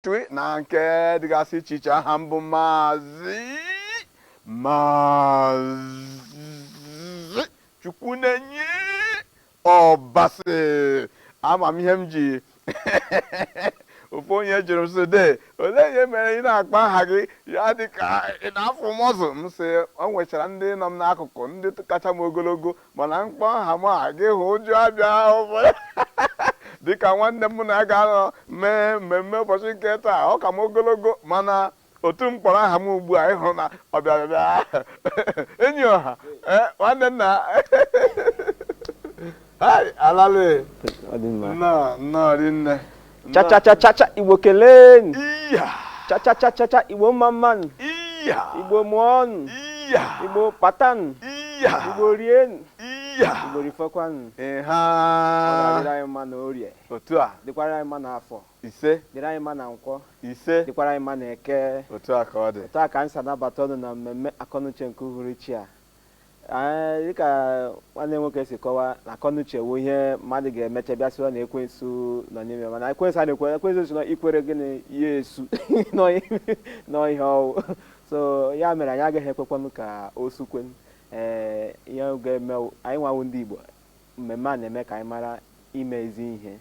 twi na nke dịgasị iche iche. Aha m bụ Maazị Chukwunenye Ọbasi. Ama m ihe m ji ofu onye jụrụ m sị, "De olee ihe mere ị na-akpọ aha gị ya dị ka ị na-afụ m ọzọ?" M sị, o nwechara ndị nọ m n'akụkụ, ndị kacha m ogologo, mana mkpọ aha m a gị hụ ụjọ abịa ụfọdụ, dịka nwanne m na ga-anọ mee mmemme ụbọchị nke taa, ọ ka m ogologo, mana otu m kpọrọ aha m ugbu a, ịhụrụ na ọ bịara bịa enyi ọha. Ee, nwanne nna. Hai, alale. Ọ dị mma. Nnọọ, nnọọ rinne. Cha cha cha cha cha, Igbo kelee. Iya. Cha cha cha cha cha, Igbo mma mmanụ. Iya. Igbo mụọnụ. Iya. Igbo kpatanụ. Iya. Igbo rienụ. Iya. Igbo rifọkwanụ. Ịha. Ọ ga-adịrị anyị mma na Orie, Otu a. dịkwara anyị mma na Afọ, Ise. dịrị anyị mma na Nkwọ, Ise. dịkwara anyị mma na Eke. Otu a ka ọ dị. Otu a ka anyị si anabata ọnụ na mmemme akọnuche nke uhuruchi a. Anyị, dịka nwanne m nwoke si kọwaa, na akọnuche wụ ihe mmadụ ga-emecha bịa sịwa na ekwensu nọ n'ime, mana ekwensu a na-ekwe, ekwensu si na ikwere gịnị ya esu nọ ihe ọwụ. So ya mere anyị agaghị ekwekwanụ ka o sukwen. Ee, ihe ga-eme anyị nwawu ndị Igbo, mmemme a na-eme ka anyị mara ime ezi ihe.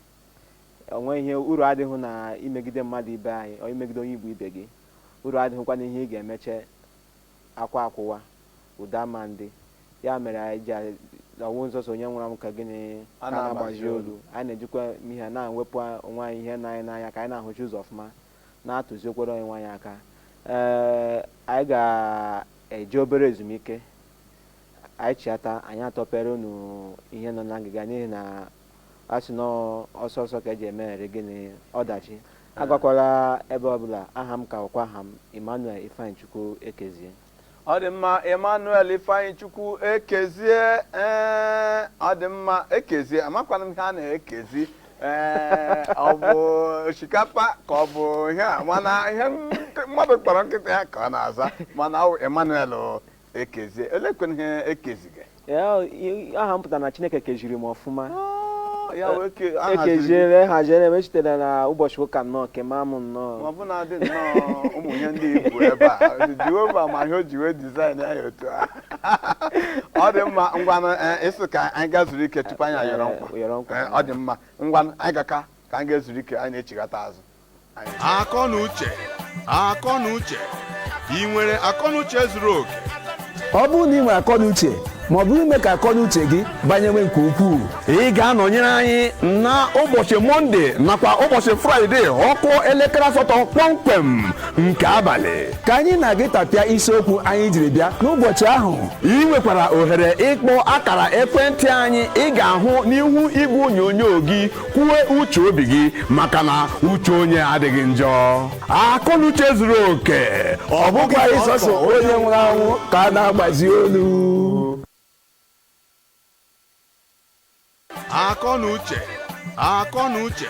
Onwe ihe uru adịghị na imegide mmadụ ibe anyị, ọ imegide onye Igbo ibe gị. Uru adịghịkwa n'ihe ị ga-emeche akwa akwụwa ụda ma ndị ya mere anyị ji ọwụ nzọsọ onye nwụrụ anwụ ka gịnị A ka na-agbaji na-agbaji olu. Anyị na-ejikwa ihe a na-ewepụ onwe anyị ihe na anyị n'anya, ka anyị na-ahụchi ụzọ ọfụma, na-atụzi okwere onwe anyị aka. Ee, anyị ga-eje obere ezumike. Anyị chịata, anyị atọpere unu ihe nọ na ngịga, n'ihi na a sị nọ ọsọ ọsọ ka eji emeghere gịnị ọdachi. Agakwala ebe ọbụla. Aha m ka ọkwa aha m, Emmanuel Ifeanyịchukwu Ekezie. Ọ dị mma, Emmanuel Ifeanyịchukwu Ekezie. Ee, ọ dị mma, Ekezie. Amakwana m ihe a na-ekezi. Ee, ọ bụ osikapa ka ọ bụ ihe a, mana ihe mmadụ kpọrọ nkịta ya ka ọ na-aza. Mana ọ bụ Emmanuel Ekezie. Elekwana ihe ekeziga? Ya, aha m pụtara na Chineke keziri m ọfụma. Ya wee ahaziri gị. Ekeziere, haziere m echitere na ụbọchị ụka nnọọ kema m Ma nnọọ. ọ bụ na adị nnọọ ụmụ ihe ndị Igbo ebe a, Jehova ma ihe o ji wee design ya otu a. Ọ dị mma. Ngwanụ, ịsị ka anyị gaa zuru ike tupu anyị ayọrọ nkwa. Yọrọ nkwa. Ọ dị mma. Ngwanụ, anyị gaka ka anyị ga-ezuru ike, anyị na-echighata azụ. Akọ na uche, akọ na uche. Ị nwere akọ na uche zuru oke? Ọ bụrụ na ị nwere akọ na uche, ma ọ bụ ime ka akọ na uche gị banyewe nke ukwuu, ị ga-anọnyere anyị na ụbọchị Mọnde nakwa ụbọchị Fraịde, ọkụ elekere 8 kpọmkwem nke abalị, ka anyị na-gị tapịa isiokwu anyị jiri bịa n'ụbọchị ahụ. Ị nwekwara ohere ịkpọ akara ekwentị anyị ị ga-ahụ n'ihu igwe onyonyo gị, kwuo uche obi gị, maka na uche onye adịghị njọ. Akọ na uche zuru oke, ọ bụkwa ịsọsọ onye nwụrụ anwụ ka a na-agbazi olu. Akọ na uche, akọ na uche.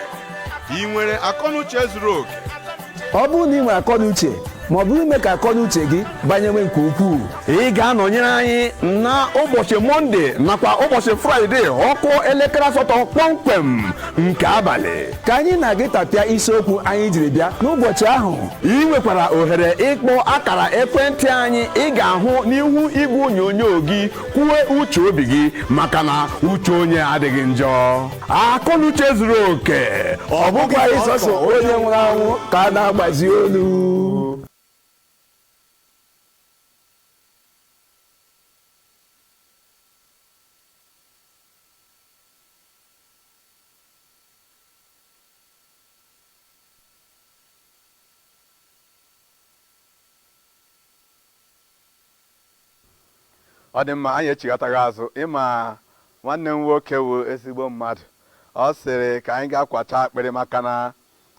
Ị nwere akọ na uche zuru oke? Ọ bụrụ na ị nwere akọ na uche, ma ọ bụ ime ka akọ na uche gị banyewe nke ukwuu, ị ga-anọnyere anyị na ụbọchị Mọnde nakwa ụbọchị Fraịde, ọkụ elekere 8 kpọmkwem nke abalị, ka anyị na-gị tapịa isiokwu anyị jiri bịa n'ụbọchị ahụ. Ị nwekwara ohere ịkpọ akara ekwentị anyị ị ga-ahụ n'ihu igwe onyonyo gị, kwuo uche obi gị, maka na uche onye adịghị njọ. Akọ na uche zuru oke, ọ bụkwa ịsọsọ onye nwụrụ anwụ ka a na-agbazi olu. Ọ dị mma, anyị echighataghị azụ. Ịma nwanne m nwoke wụ ezigbo mmadụ, ọ sịrị ka anyị ga-akwacha akpịrị, maka na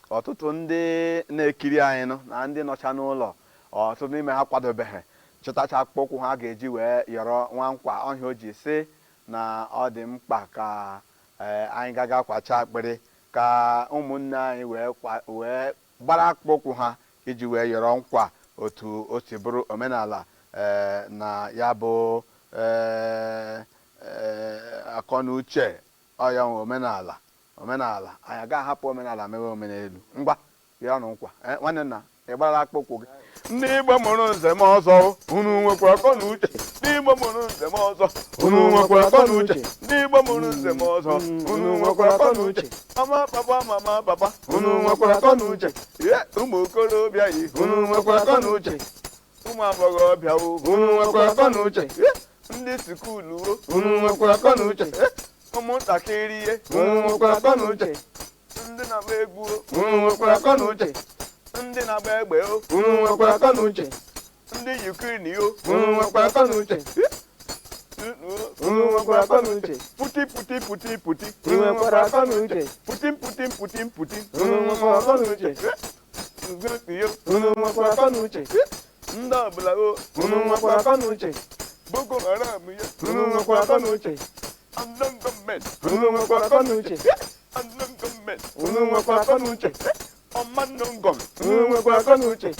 ọtụtụ ndị na-ekiri anyị nụ na ndị nọcha n'ụlọ, ọtụtụ n'ime ha kwadobeghị chịtacha akpụkpọ ụkwụ ha ga-eji wee yọrọ nwa nkwa ọhịa. O ji sị na ọ dị mkpa ka anyị gaga kwacha akpịrị, ka ụmụnne anyị wee gbara akpụkpọ ụkwụ ha iji wee yọrọ nkwa, otu o si bụrụ omenala. Ee, na ya bụ ee, ee, akọ na uche, ọ ya nwe omenala. Omenala anyị agaghị ahapụ omenala mewe omenelu. Ngwa. Ya na nkwa. Nwanne nna, ị gbara akpụ ụkwụ gị. Ndị Igbo mụrụ nze m ọzọ, unu nwekwara akọ na uche. Ndị Igbo mụrụ nze m ọzọ, unu nwekwara akọ na uche. Ndị Igbo mụrụ nze m ọzọ, unu nwekwara akọ na uche. Mama papa, mama papa, unu nwekwara akọ na uche. Ye, ụmụ okorobịa yi, unu nwekwara akọ na uche. Ụmụ agbọghọbịa o, unu nwekwara akọ na uche. Ye, ndị school o, unu nwekwara akọ na uche. Ye, ụmụntakịrị ihe, unu nwekwara akọ na uche. Ndị na-agba egwu o, unu nwekwara akọ na uche. Ndị na-agba egbe o, unu nwekwara akọ na uche. Ndị Ukraine o, unu nwekwara akọ na uche. Unu nwekwara akọ na uche. Puti puti puti puti. Unu nwekwara akọ na uche. Putin putin putin putin. Unu nwekwara akọ na uche. Unu nwekwara akọ na uche. Ndị ọbụla o, Unu nwekwara akọ na uche. Boko Haram ya. Unu nwekwara akọ na uche. Unknown gunmen. Unu nwekwara akọ na uche. Unknown gunmen. Unu nwekwara akọ na uche. Ọmanụ ngọm. Unu nwekwara akọ na uche.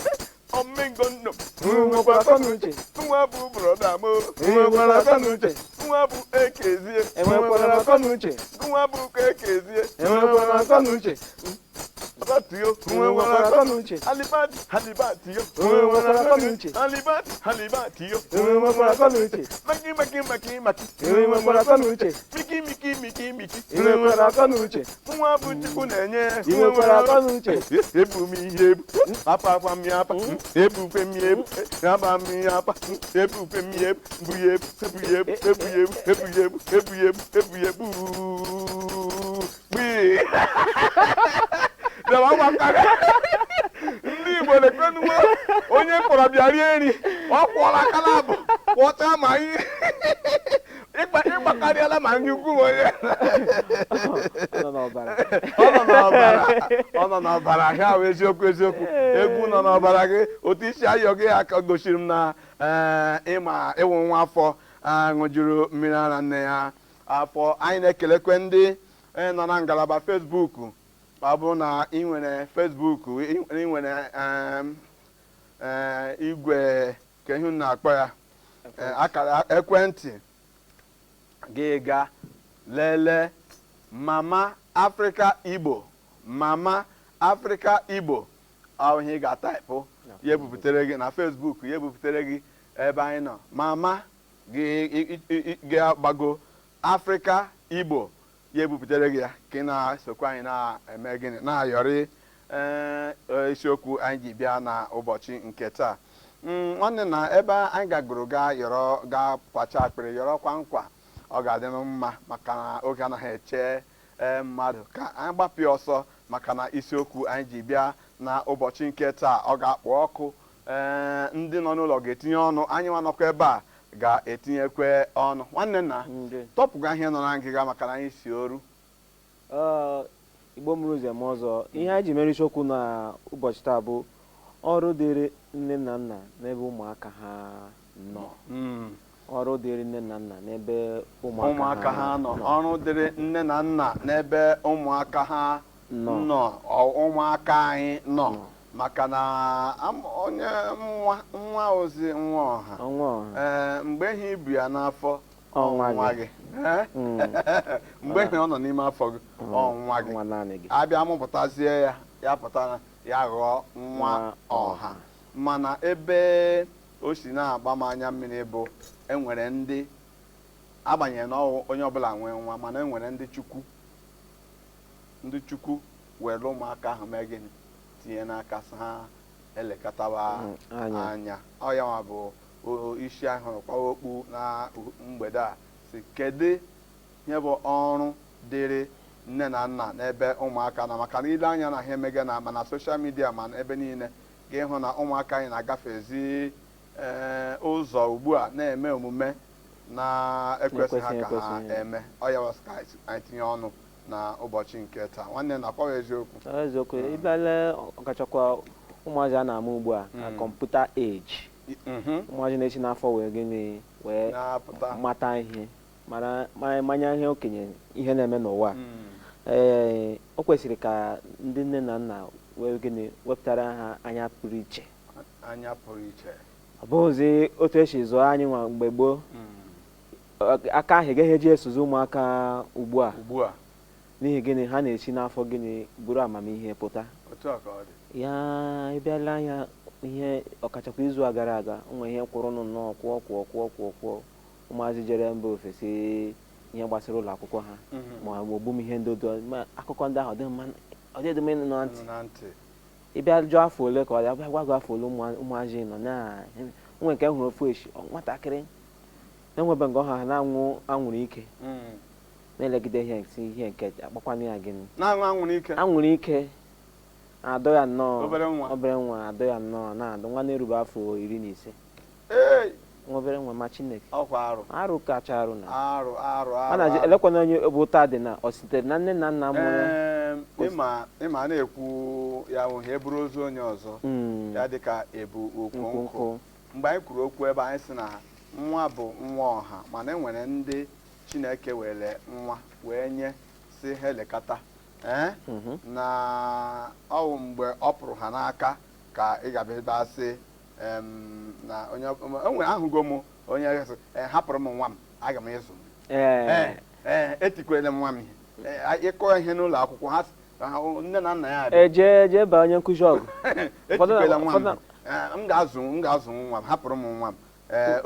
Ọmịngọnnọm. Unu nwekwara akọ na uche. Nwa bụ brother m. Unu nwekwara akọ na uche. Nwa bụ ekezie. Enwekwara akọ na uche. Nwa bụ ekezie. Enwekwara akọ na uche. Abatiyo. Unu nwekwara akọ na uche. Alibati alibatiyo. Unu nwekwara akọ na uche. Alibati alibatiyo. Unu nwekwara akọ na uche. Maki maki maki maki. Unu nwekwara akọ na uche. Miki miki miki miki. Unu nwekwara akọ na uche. Nwa bụ Chukwu na-enye. Ị nwekwara akọ na uche. Ebu m ihe ebu. Apa akwa m ya apa. Ebukwe m ya ebu. Aba m ya apa. Ebukwe m ya ebu. Bu ya ebu. Ebu ya ebu. Ebu ya ebu. Ebu ya ebu. Ebu ya ebu. Ebu ya ebu. Gbii. Bịawa gwa nka gị. Ndị Igbo na-ekwenuwo onye kpọrọ bịa rie nri, ọ kwọla aka n'abụ kwọcha ma ihe ịgbakarịala ma ndị ukwu onye. Ọ nọ n'ọbara. Ọ nọ n'ọbara, ọ nọ n'ọbara ha wụ eziokwu eziokwu. Egwu nọ n'ọbara gị, otu isi ayọ gị aka gosiri m na ịma ịwụ nwa afọ ṅụjuru mmiri ara nne ya afọ. Anyị na-ekelekwe ndị nọ na ngalaba Facebook. Ọ bụrụ na ị nwere Facebook, ị nwere igwe ka ihe unu na-akpọ ya, akara ekwentị gị, ga lelee Mama Africa Igbo. Mama Africa Igbo ọ ihe ị ga-ataịpụ, ya ebupụtere gị na Facebook, ya ebupụtere gị ebe anyị nọ. Mama gị ga-agbago Africa Igbo, ya ebupụtere gị ya ka ị na-esokwa anyị na-eme gịnị, na-ayọrị isiokwu anyị ji bịa na ụbọchị nke taa. Nwanne, na ebe anyị gagoro gaa yọrọ, gaa kwacha akpịrị, yọrọkwa nkwa, ọ ga-adị mma maka na oge anaghị eche mmadụ. Ka anyị gbapụ ya ọsọ maka na isiokwu anyị ji bịa na ụbọchị nke taa ọ ga-akpọ ọkụ. Ndị nọ n'ụlọ ga-etinye ọnụ, anyị nwa nọkwa ebe a ga-etinyekwe ọnụ. Nwanne nna, tọpụga ihe nọ na ngịga maka na anyị si oru. Igbo mụrụ ụzọ eme ọzọ, ihe anyị ji mere isiokwu na ụbọchị taa bụ ọrụ dịrị nne na nna n'ebe ụmụaka ha nọ. Ọrụ dịrị nne na nna n'ebe ụmụaka ha nọ. Ọrụ dịrị nne na nna n'ebe ụmụaka ha nọ. Nọ, ụmụaka anyị nọ, maka na onye nwa nwa ozi nwa ọha. Ọnwa ọha. Ee, mgbe ihe ibu ya n'afọ, Ọnwa ọnwa gị. gị. Ee? Mgbe ihe ọ nọ n'ime afọ gị, ọnwa gị. Nwa naanị gị. Abịa mụpụtazie ya, ya pụtara ya ghọọ nwa nwa ọha. Mana ebe o si na-agba m anya mmiri bụ enwere ndị, agbanyeghị na ọwụ onye ọbụla nwee nwa, mana enwere ndị Chukwu, ndị Chukwu were ụmụaka ahụ mee gịnị, tinye n'aka sị ha elekọtawa anya. Anya ọ ya nwa bụ isi anyị hụrụ kwawa okpu na mgbede a, si kedu ihe bụ ọrụ dịrị nne na nna n'ebe ụmụaka na, maka na ile anya na ha emege na ma na social media ma na ebe niile, ga-ịhụ na ụmụaka anyị na-agafezi ụzọ ugbu a na-eme omume na-ekwesịghị ha ka ha na-ekwesịghị. eme. Ọ ya was ka anyị tinye ọnụ na ụbọchị nke taa. Nwanne, na akwaghị eziokwu? Eziokwu, ịbịa lee, ọkachakwa ụmụazị a na-amụ ugbu a na computer age, ụmụazị na-esi n'afọ wee gịnị, wee na-apụta, mata ihe, mara manya ihe okenye, ihe na-eme n'ụwa. Ee, o kwesịrị ka ndị nne na nna wee gịnị, wepụtara ha anya pụrụ iche. Anya pụrụ iche. Ọ bụghịzi otu esi zụọ anyị nwa mgbe gboo. Aka ahụ gaghị eji esozi ụmụaka ugbu a. Ugbu a. N'ihi gịnị? Ha na-esi n'afọ gịnị, buru amamihe pụta. Otu a ka ọ dị. Ya ịbịala anya ihe ọkachakwa izu a gara aga, nwe ihe kwụrụnụ nnọọ kwụọ kwụọ kwụọ kwụọ kwụọ, ụmụazị jere mba ofesi, ihe gbasara ụlọ akwụkwọ ha ma ọ bụ ogbum ihe ndị odo, ma akụkọ ndị ahụ ọ dịghị mma, ọ dịghị mma ịnụ na ntị. Na ntị. Ịbịa jụọ afọ ole ka ọ dị, abịa gwa gị afọ ole ụmụazị nọ na nwe nke m hụrụ ofu echi nwatakịrị na-enwebe nga ọha ha na-anwụ anwụrụ ike na-elegide ihe nsị ihe nke akpakwana ya gịnị. Na-aṅụ anwụrụ ike. Anwụrụ ike adọ ya nnọọ. Obere nwa. Obere nwa adọ ya nnọọ, na-adọ nwa na-erube afọ 15. Ee. Nwa obere nwa, ma Chineke. Ọkwa arụ. Arụ kacha arụ na Arụ, arụ, arụ. mana Arụ. elekwana onye bụ ụta dị na ọ sitere na nne na nna mụrụ ya. Ịma na-ekwu ya wụ ha eburu ozu onye ọzọ ya dịka ebu okwu nkwụ nkụ. Nkụ. Mgbe anyị kwuru okwu ebe anyị sị na nwa bụ nwa ọha, mana e nwere ndị Chineke were nwa wee nye si ha elekọta, ee, na ọwụ mgbe ọ pụrụ ha n'aka ka ị ga-abịa ebe a sị na onye o nwere ahụgo m onye sị, "Eh, hapụrụ m nwa m, aga m ịzụ m." Ee. Ee, etikwere m nwa m ihe. Ee, ịkọ ihe n'ụlọ akwụkwọ ha nne na nna ya bịa. Eje jee baa onye nkụzi ọgụ. Etikwela nwa m. Ụfọdụ. Ee, m ga-azụ nwa m, hapụrụ m nwa m. Ee,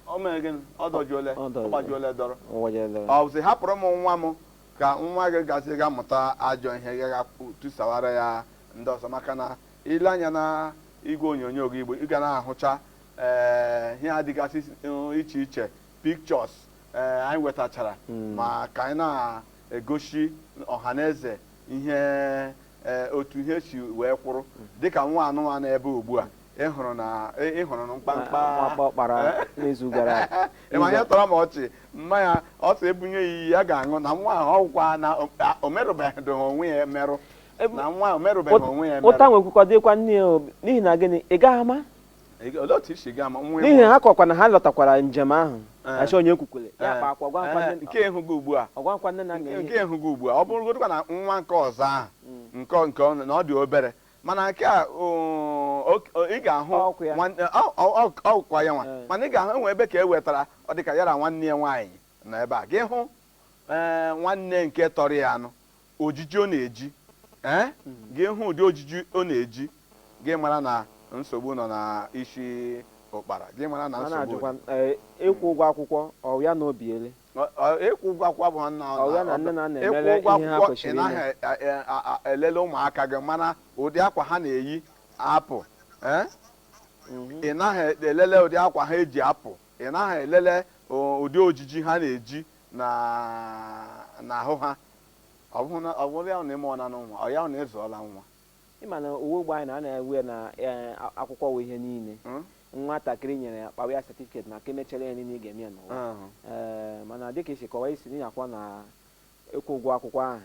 o mere gịnị? Ọ dọjuole. Ọ dọjuole. Ọ gbajuole dọrọ. Ụwa jere. Ọ sị hapụrụ m nwa m, ka nwa gị gazi ga mụta ajọ ihe ga tụsawara ya ndị ọzọ, maka na ile anya na igwe onyonyo gị Igbo, ị ga na-ahụcha ee ihe adịgasị iche iche, pictures ee anyị wetachara ma ka anyị na-egosi ọha na eze ihe ee otu ihe si wee kwụrụ, dịka nwa anụmanụ ebe ugbu a ị hụrụ na ị hụrụ na mkpamkpa mkpamkpa ọ kpara n'izu gara aga. Ịma ihe tọrọ m ọchị, mmanya ọ sị ebunye ya iyi ya ga-aṅụ na nwa ahụ ọgwụkwa na o merụbeghị onwe ya emerụ, na nwa ahụ merụbeghị onwe ya ụta emerụ. Nwekwukwa dịkwa nne ya obi, n'ihi na gịnị, ị gaghị ama. Olee otu isi gaa ma nwa N'ihi na ha kọkwa na ha lọtakwara njem ahụ, Ee. achọ onye kwukwere ya Ee. kpa akwa gwa nkwa Ee, nne. Nke ịhụgo ugbu a. Ọgwa nkwa nne na nna Nke ihe. ịhụgo ugbu a, ọ bụrụgodịkwa na nwa nke ọzọ ahụ nke na ọ dị obere, mana nke a ị ga-ahụ. Ọkwa ya. Ọkwa ya nwa. Ee. Mana ị ga-ahụ enwe ebe ka e wetara ọ dị ka ya na nwanne ya nwaanyị nọ ebe a, gị hụ ee nwanne nke tọrọ ya anụ ojiji ọ na-eji, ee, gị hụ ụdị ojiji ọ na-eji, gị mara na nsogbu nọ na isi ụkpara, gị mara na A nsogbu na-ajụkwa ee, ịkwụ ụgwọ akwụkwọ ọ ya na obiele. Ịkwụ ụgwọ akwụkwọ bụ nna Ọ ya na nne na nna ịkwụ emere ụgwọ ihe ha akwụkwọ ị kwesịrị ime. naghị elele ụmụaka gị mana ụdị akwa ha na-eyi apụ, ee, ị naghị elele ụdị akwa ha eji apụ, ị naghị elele ụdị ojiji ha na-eji na n'ahụ ha. Ọ bụrụ na ọ bụrụ ya na ịmụọ na nwa, ọ ya na ịzụọla nwa. Ịma na uwe ụgbọ anyị na a na-ewe ya na ee, akwụkwọ wụ ihe niile. Nwatakịrị nyere ya kpawa ya certificate maka emechara ya niile ị ga-eme ya n'ụwa. Ee, mana dịka isi kọwa isi n'ihi akwa na ịkwụ ụgwọ akwụkwọ ahụ,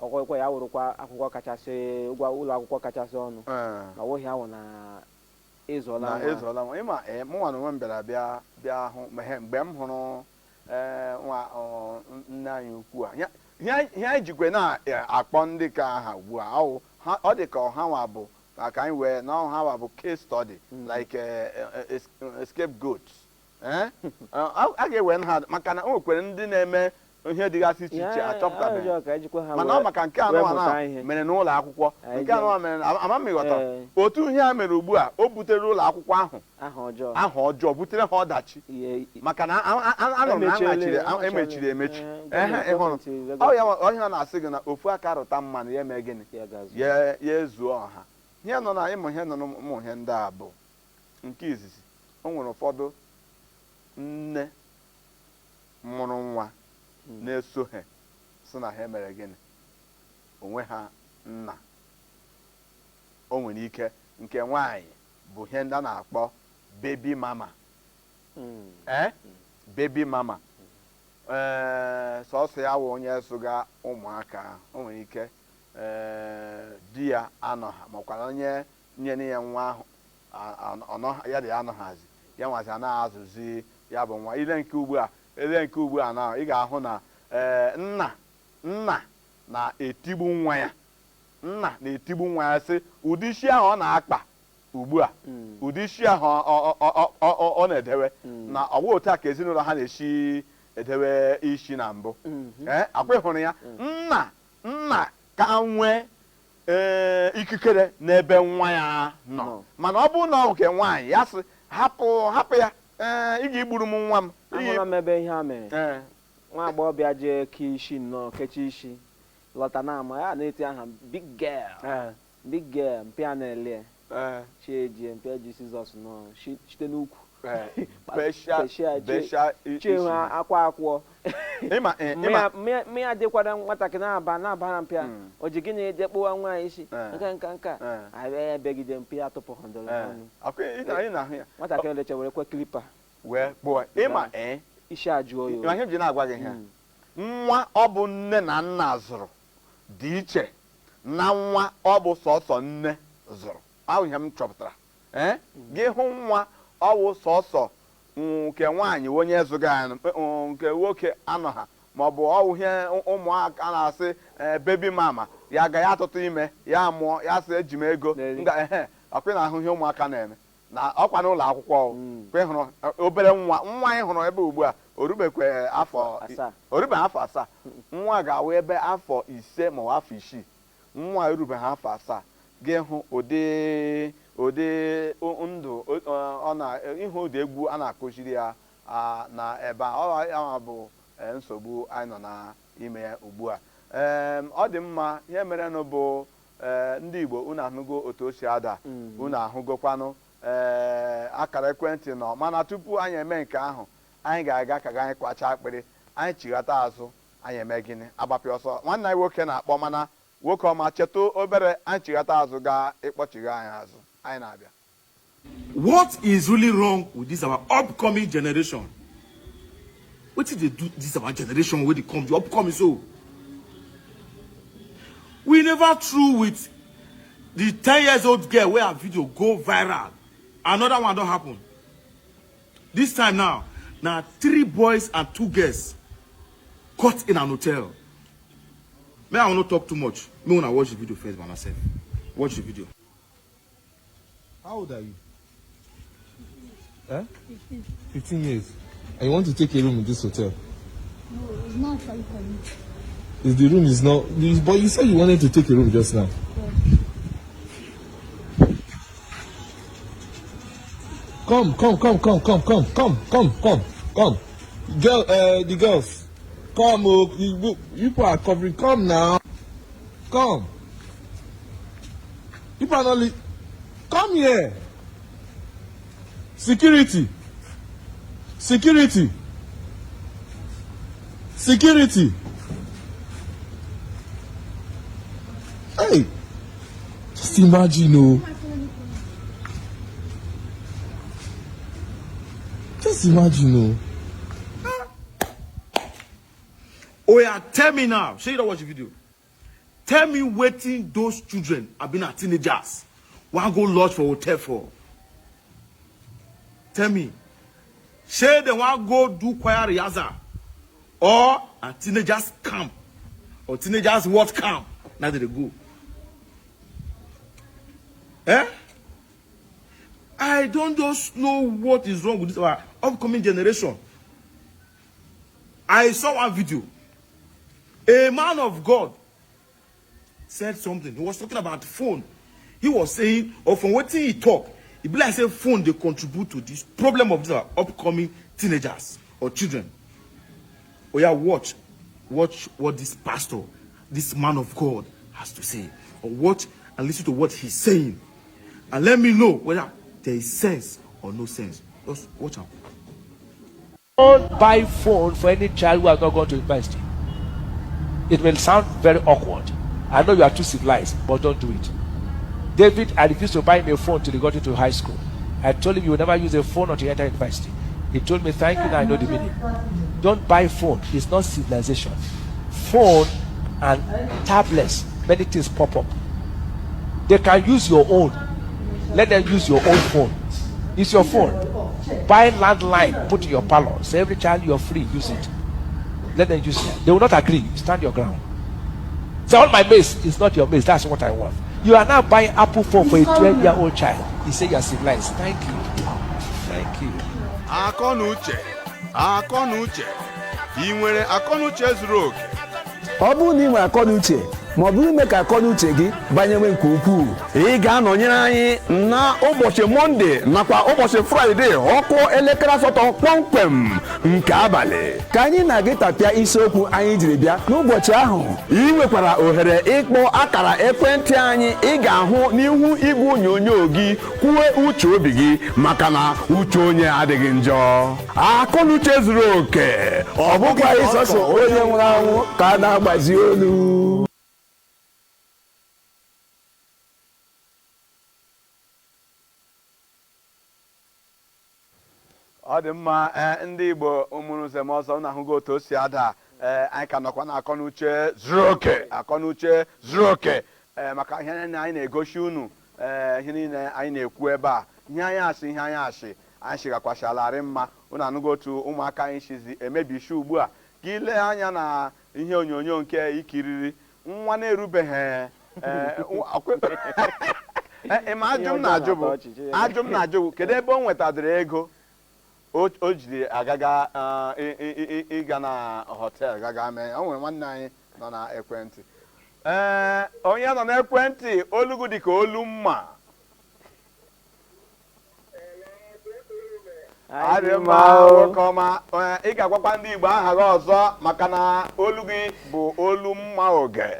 akwụkwọ ya wụrụkwa akwụkwọ kachasị ụgwọ ụlọ akwụkwọ kachasị ọnụ, na ọwụghị ahụ na ịzụọla Na nwa. ịzụọla nwa. Ịma ee, mụnwa na onwe m bịara bịa hụ ma mgbe m hụrụ ee, nwa nne anyị ukwu a, ihe anyị jikwe na-akpọ ndị ka aha ugbu a ọwụ ọ dị ka ọha nwa bụ ka anyị wee na ọha nwa bụ case study, like scapegoat. A ga-ewe ha maka na o nwekwara ndị na-eme ihe dịgasị iche iche achọpụtabeghị. Ajụjụ ka ejikwa ha Mana ọ maka nke wee anụmanụ mụta a ihe. mere n'ụlọ akwụkwọ Anyị nke anụmanụ mere ama m ịghọtara Ee. otu ihe a mere ugbu a, o butere ụlọ akwụkwọ ahụ aha ọjọọ. Aha ọjọọ, butere ha ọdachi. Ihe Maka na anụrụ na Emechiele, aṅachiri emechiri emechi. Ee, Ehe, ị hụrụ gọọmenti ọ ya ọhịa na-asị gị na ofu aka rụta mmanụ ya eme gịnị? Ya ga-azụ. Ya ezuo ọha. Ihe nọ na ịmụ ihe nọ n'ụmụ ihe ndị a bụ nke izizi, o nwere ụfọdụ nne mụrụ nwa na-eso ha sị na ha mere gịnị onwe ha nna. O nwere ike nke nwaanyị bụ ihe ndị a na-akpọ baby mama. Ee, baby mama, ee, sọsọ ya wụ onye zụga ụmụaka ahụ. O nwere ike ee di ya anọha, makwara onye nyere ya nwa ahụ ya dị ya anọghazi, ya nwazi anaghị azụzi ya bụ nwa. Ile nke ugbu a, ele nke ugbu a na ị ga-ahụ na ee nna na-etigbu nwa ya, nna na-etigbu nwa ya, sị ụdị isi ahụ ọ na-akpa ugbu a, ụdị isi ahụ ọ na-edewe na ọ bụghị otu a ka ezinụlọ ha na-esi edewe isi na mbụ. Ee, akwa ịhụrụ ya, nna ka nwee Ikikere n'ebe nwa ya nọ. Nọ. Mana ọ bụrụ na ọ nke nwaanyị ya sị hapụ hapụ ya, ee, ị ga-egburu m nwa m. Ahụla m ebe ihe a mere. Nwa agbọghọbịa jee kee isi nnọọ, kechie isi, lọta na ama ya na-eti aha "Big girl, big girl", mpịa na-ele chi ejie mpịa ji scissors nọ site n'ukwu Pesha. Pesha, Besha. chie ha akwa akwụọ. Ịma ịma. Mmịa dịkwara nwatakịrị na-aba na-aba na mpịa. O ji gịnị eje kpụwa nwa isi nka nka nka abịa ya bịagide mpịa tụpụ ha ndọrọ ọnụ. Akwa ị na-ahụ ya. Nwatakịrị lecha were kwe clipper Wee kpụọ, ịma, ee. Isi ajụọ ya Ịma oyi. ihe m ji na-agwa gị ihe a? Nwa ọ bụ nne na nna zụrụ dị iche na nwa ọ bụ sọsọ nne zụrụ ahụ. Ihe m chọpụtara, ee, gị hụ nwa ọ bụ sọsọ nke nwaanyị onye zụga ya, nke nwoke anọ ha, maọbụ ọwụ ihe ụmụaka na-asị baby mama ya ga ya atụtụ ime ya mụọ ya sị eji m ego. N'ezi. Nga ehe ọkwa ị na-ahụ ihe ụmụaka na-eme na ọkwa n'ụlọ akwụkwọ o. Kwa ị hụrụ obere nwa nwa anyị hụrụ ebe ugbu a orubekwe afọ 7. Orubeghị afọ 7. Nwa ga-awụ ebe afọ 5 ma ọ bụ afọ 6. Nwa erubeghị afọ 7, gị hụ ụdị ndụ ọ na ịhụ ụdị egwu a na-akụziri ya na ebe a. Ọ ya bụ nsogbu anyị nọ n'ime ya ugbu a. Ọ dị mma. Ihe merenụ bụ ndị Igbo, unu ahụgo otu o si ada. Unu ahụgokwanụ ee akara ekwentị nọ, mana tupu anyị eme nke ahụ, anyị ga-aga ka anyị kwacha akpịrị anyị chighata azụ. Anyị eme gịnị? Agbapịa ọsọ. Nwanne anyị nwoke na-akpọ, mana nwoke ọma, chetụ obere, anyị chighata azụ gaa ịkpọchigha anyị azụ. Anyị na-abịa. What is really wrong with this our upcoming generation? Wetin dey do this our generation wey dey come, the upcoming so? We never through with the 10 years old girl wey her video go viral. Another one don happen. This time now, na three boys and two girls caught in an hotel. Make I no talk too much. Make una watch the video first by myself. Watch the video. How old are you? Eh? 15 years. And you want to take a room in this hotel? No, it's not actually for me. If the room is not, but you said you wanted to take a room just now. Come, come, come, come, come, come, come, come, come, come. Girl, the girls, come, oh, you people are covering. Come now, come. People are not. Come here. Security. Security. Security. Hey, just imagine, oh. Just imagine, oh. Oya, tell me now. Shey you don watch the video? Tell me wetin those children, abi na teenagers, wan go lodge for hotel for. Tell me. Shey dem wan go do choir rehearsal or na teenagers camp or teenagers what camp na dem dey go? Eh? I don't just know what is wrong with this our upcoming generation. I saw one video. A man of God said something. He was talking about phone. He was saying, or from wetin he talk, e be like say phone dey contribute to this problem of these our upcoming teenagers or children. Oya, watch, watch what this pastor, this man of God has to say. Or watch and listen to what he's saying. And let me know whether there is sense or no sense. Just watch am. Don't buy phone for any child who has not gone to university. It may sound very awkward. I know you are too civilized, but don't do it. David, I refused to buy him a phone till he got into high school. I told him you will never use a phone until you enter university. He told me, "Thank you, now I know the meaning." Don't buy phone. It's not civilization. Phone and tablets, many things pop up. They can use your own. Let them use your own phone. It's your phone. Buy landline, put in your parlor. Say every child, you're free, use it. Let them use it. They will not agree. Stand your ground. Say, "All my mates." It's not your mates. That's what I want. You are now buying Apple phone for a 12-year-old child. You say you are civilized. Thank you. Thank you. Akọ na uche, akọ na uche, ị nwere akọ na uche zuru oke? Ọ bụrụ na ị nwere akọ na uche Ma ọ bụ ime ka akọnuche gị banyewe nke ukwuu. Ị ga-anọnyere anyị na ụbọchị Mọnde nakwa ụbọchị Fraịde, ọkụ elekere 8 kpọmkwem nke abalị, ka anyị na-gị tapịa isiokwu anyị jiri bịa n'ụbọchị ahụ. Ị nwekwara ohere ịkpọ akara ekwentị anyị ị ga-ahụ n'ihu igwe onyonyo gị, kwuo uche obi gị, maka na uche onye adịghị njọ. Akọnuche zuru oke. Ọ bụkwaghị sọsọ onye nwụrụ anwụ ka a na-agbazi olu. Ọ dị mma. Ee, ndị Igbo ụmụrụ nzem ọzọ, unu ahụgo otu o si ada. Ee, anyị ka nọkwa na akọnuche zuru oke, akọnuche zuru oke. Ee, maka ihe niile anyị na-egosi unu, ee, ihe niile anyị na-ekwu ebe a, ihe anyị asị, ihe anyị asị, anyị shigakwashalarị mma. Unu anụgo otu ụmụaka anyị sizi emebisi ugbu a. Ka ile anya na ihe onyonyo nke ikiriri nwa na-erubeghị. Ee, ma ajụ m na-ajụ bụ, ajụ m na-ajụ bụ, kedu ebe o nwetadịrị ego o jiri agaga ịga na hotel gaga mee? O nwere nwanne anyị nọ na ekwentị. Ee, onye nọ n'ekwentị, olugu dị ka olu mma. Adị mma, nwoke ọma. Ị ga-agwakwa ndị Igbo aha gị ọzọ, maka na olu gị bụ olu mma oge.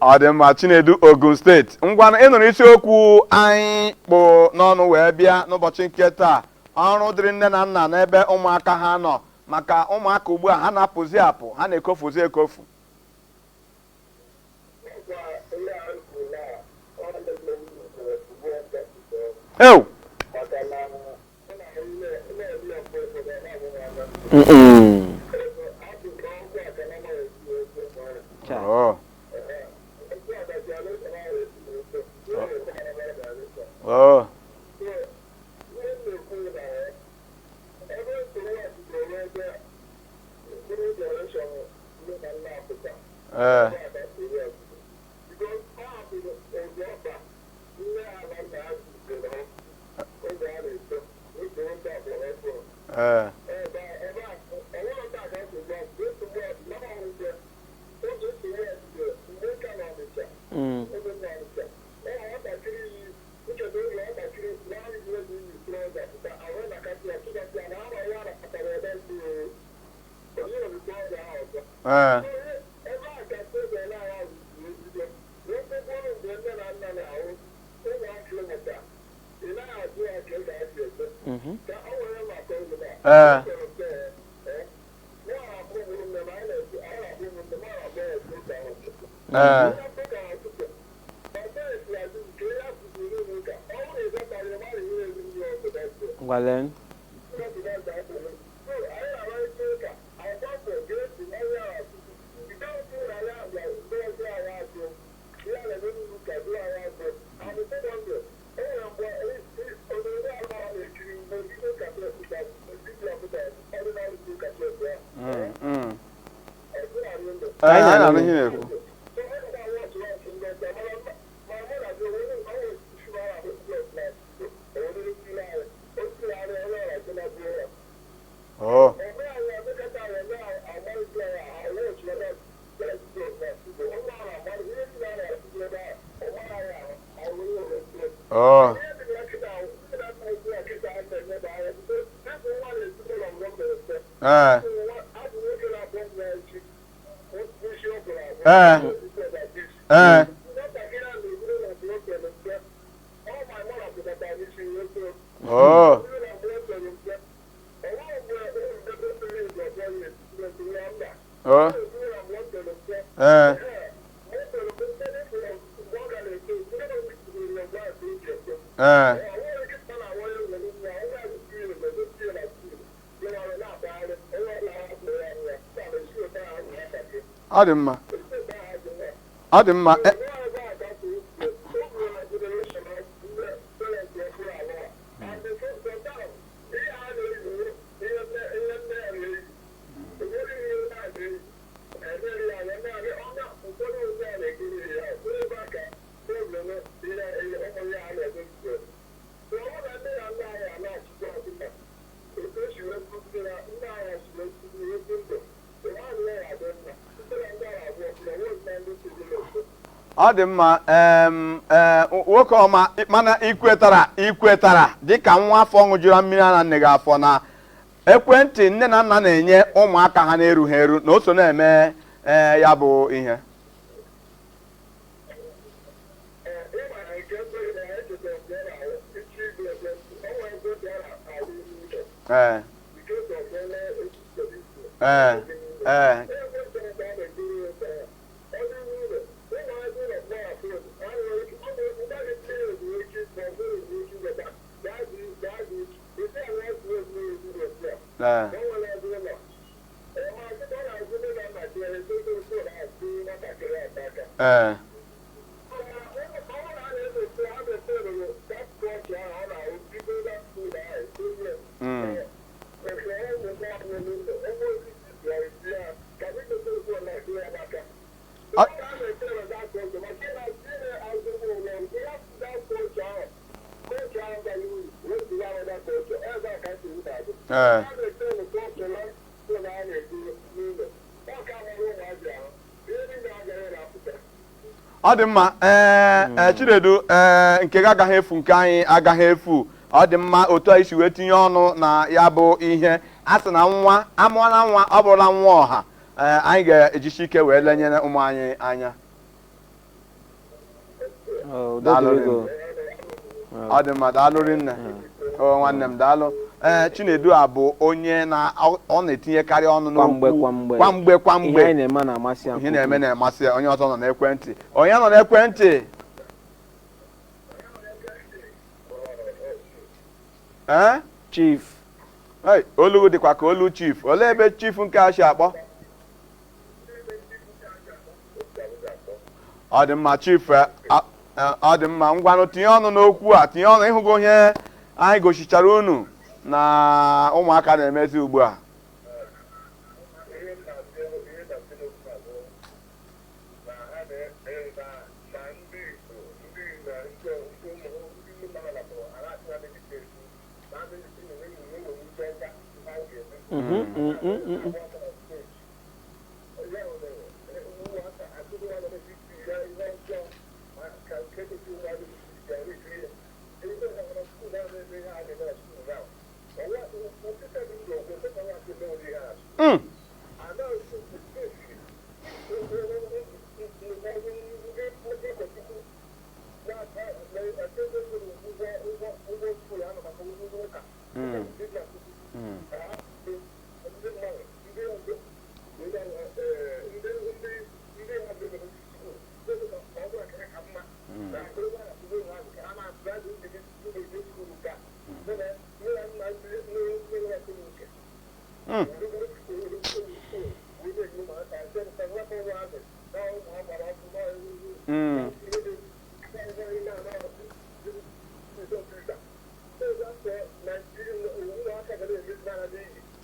Ọ dị mma, Chinedu, Ogun Steeti. Ngwa, ị nụrụ isiokwu anyị kpụ n'ọnụ wee bịa n'ụbọchị nke taa, ọrụ dịrị nne na nna n'ebe ụmụaka ha nọ, maka ụmụaka ugbu a ha na-apụzi apụ, ha na-ekofuzi ekofu. Ew! Oh. Oh. Ee. Ee. Ee. Ee. Ee. Ngwalen. Ee, anyị na-anụ ihe ị na-ekwu. Oh. Oh. Ee. Ee. Ee. Oh. Oh. Ee. Ee. Ọ dị mma. Ọ dị mma. Ọ dị mma. Nwoke ọma, mana ikwetara ikwetara dịka nwa afọ ṅụjuru mmiri ara nne gị afọ na ekwentị nne na nna na-enye ụmụaka ha na-erughị eru na o so na-eme ya bụ ihe? Ee ee ee ee ee Ee. Ọ dị mma. Ee, Chinedu, ee, nke gị agaghị efu, nke anyị agaghị efu. Ọ dị mma otu anyị si wee tinye ọnụ na ya bụ ihe a sị na nwa amụọla nwa, ọ bụrụla nwa ọha. Ee, anyị ga-ejisi ike wee lenyere ụmụ anyị anya. Ọ, udo Daalụ dịrị gị. rinne. Ọ dị mma, daalụ rinne. O nwanne m, daalụ. Ee, Chinedu a bụ onye na ọ na-etinyekarị ọnụ Kwamgbe n'okwu kwamgbe. kwamgbe kwamgbe. Ihe anyị na-eme na-amasị ya. Ihe na-eme na-amasị ya. Onye ọzọ nọ n'ekwentị, onye nọ n'ekwentị? Ee. Chief. Hey, olu dịkwa ka olu chief. Olee ebe chief nke a si akpọ? Ọ dị mma, chief. Ọ dị mma, ngwanụ, tinye ọnụ n'okwu a, tinye ọnụ. Ịhụgo ihe anyị gosichara unu na ụmụaka na-emezi ugbu a. Mhm, mhm, mhm.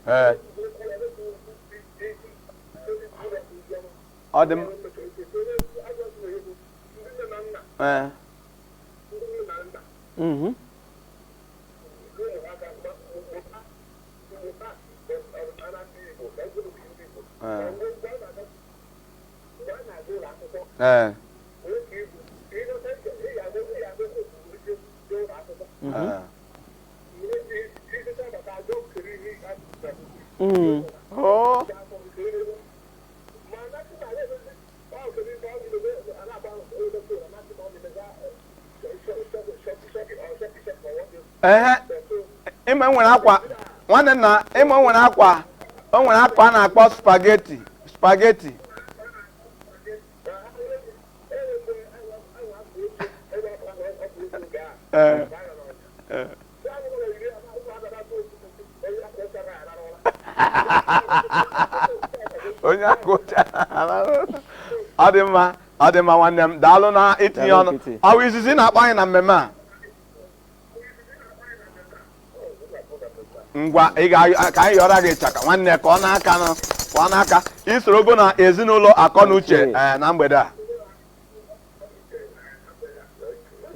Ee. Ọ dị m. Ee. Ee. Ee. Ee. Oh. Ehe, ịma nwere akwa, nwanne nna, ịma nwere akwa, o nwere akwa a na-akpọ spaghetti spaghetti. Ee. Ee. Onye akụcha. Ọ dị mma, ọ dị mma, nwanne m, daalụ na itinye Daalụ, ọnụ. Nkịtị. Ọ bụ izizi na-akpọ anyị na mmemme a. Ngwa, ị ga ka anyị yọrọ gị ịchaka, nwanne, ka ọ na-aka nụ, ka ọ na-aka isorogo na ezinụlọ Akọnuche. Okay. Ee, na mgbede a.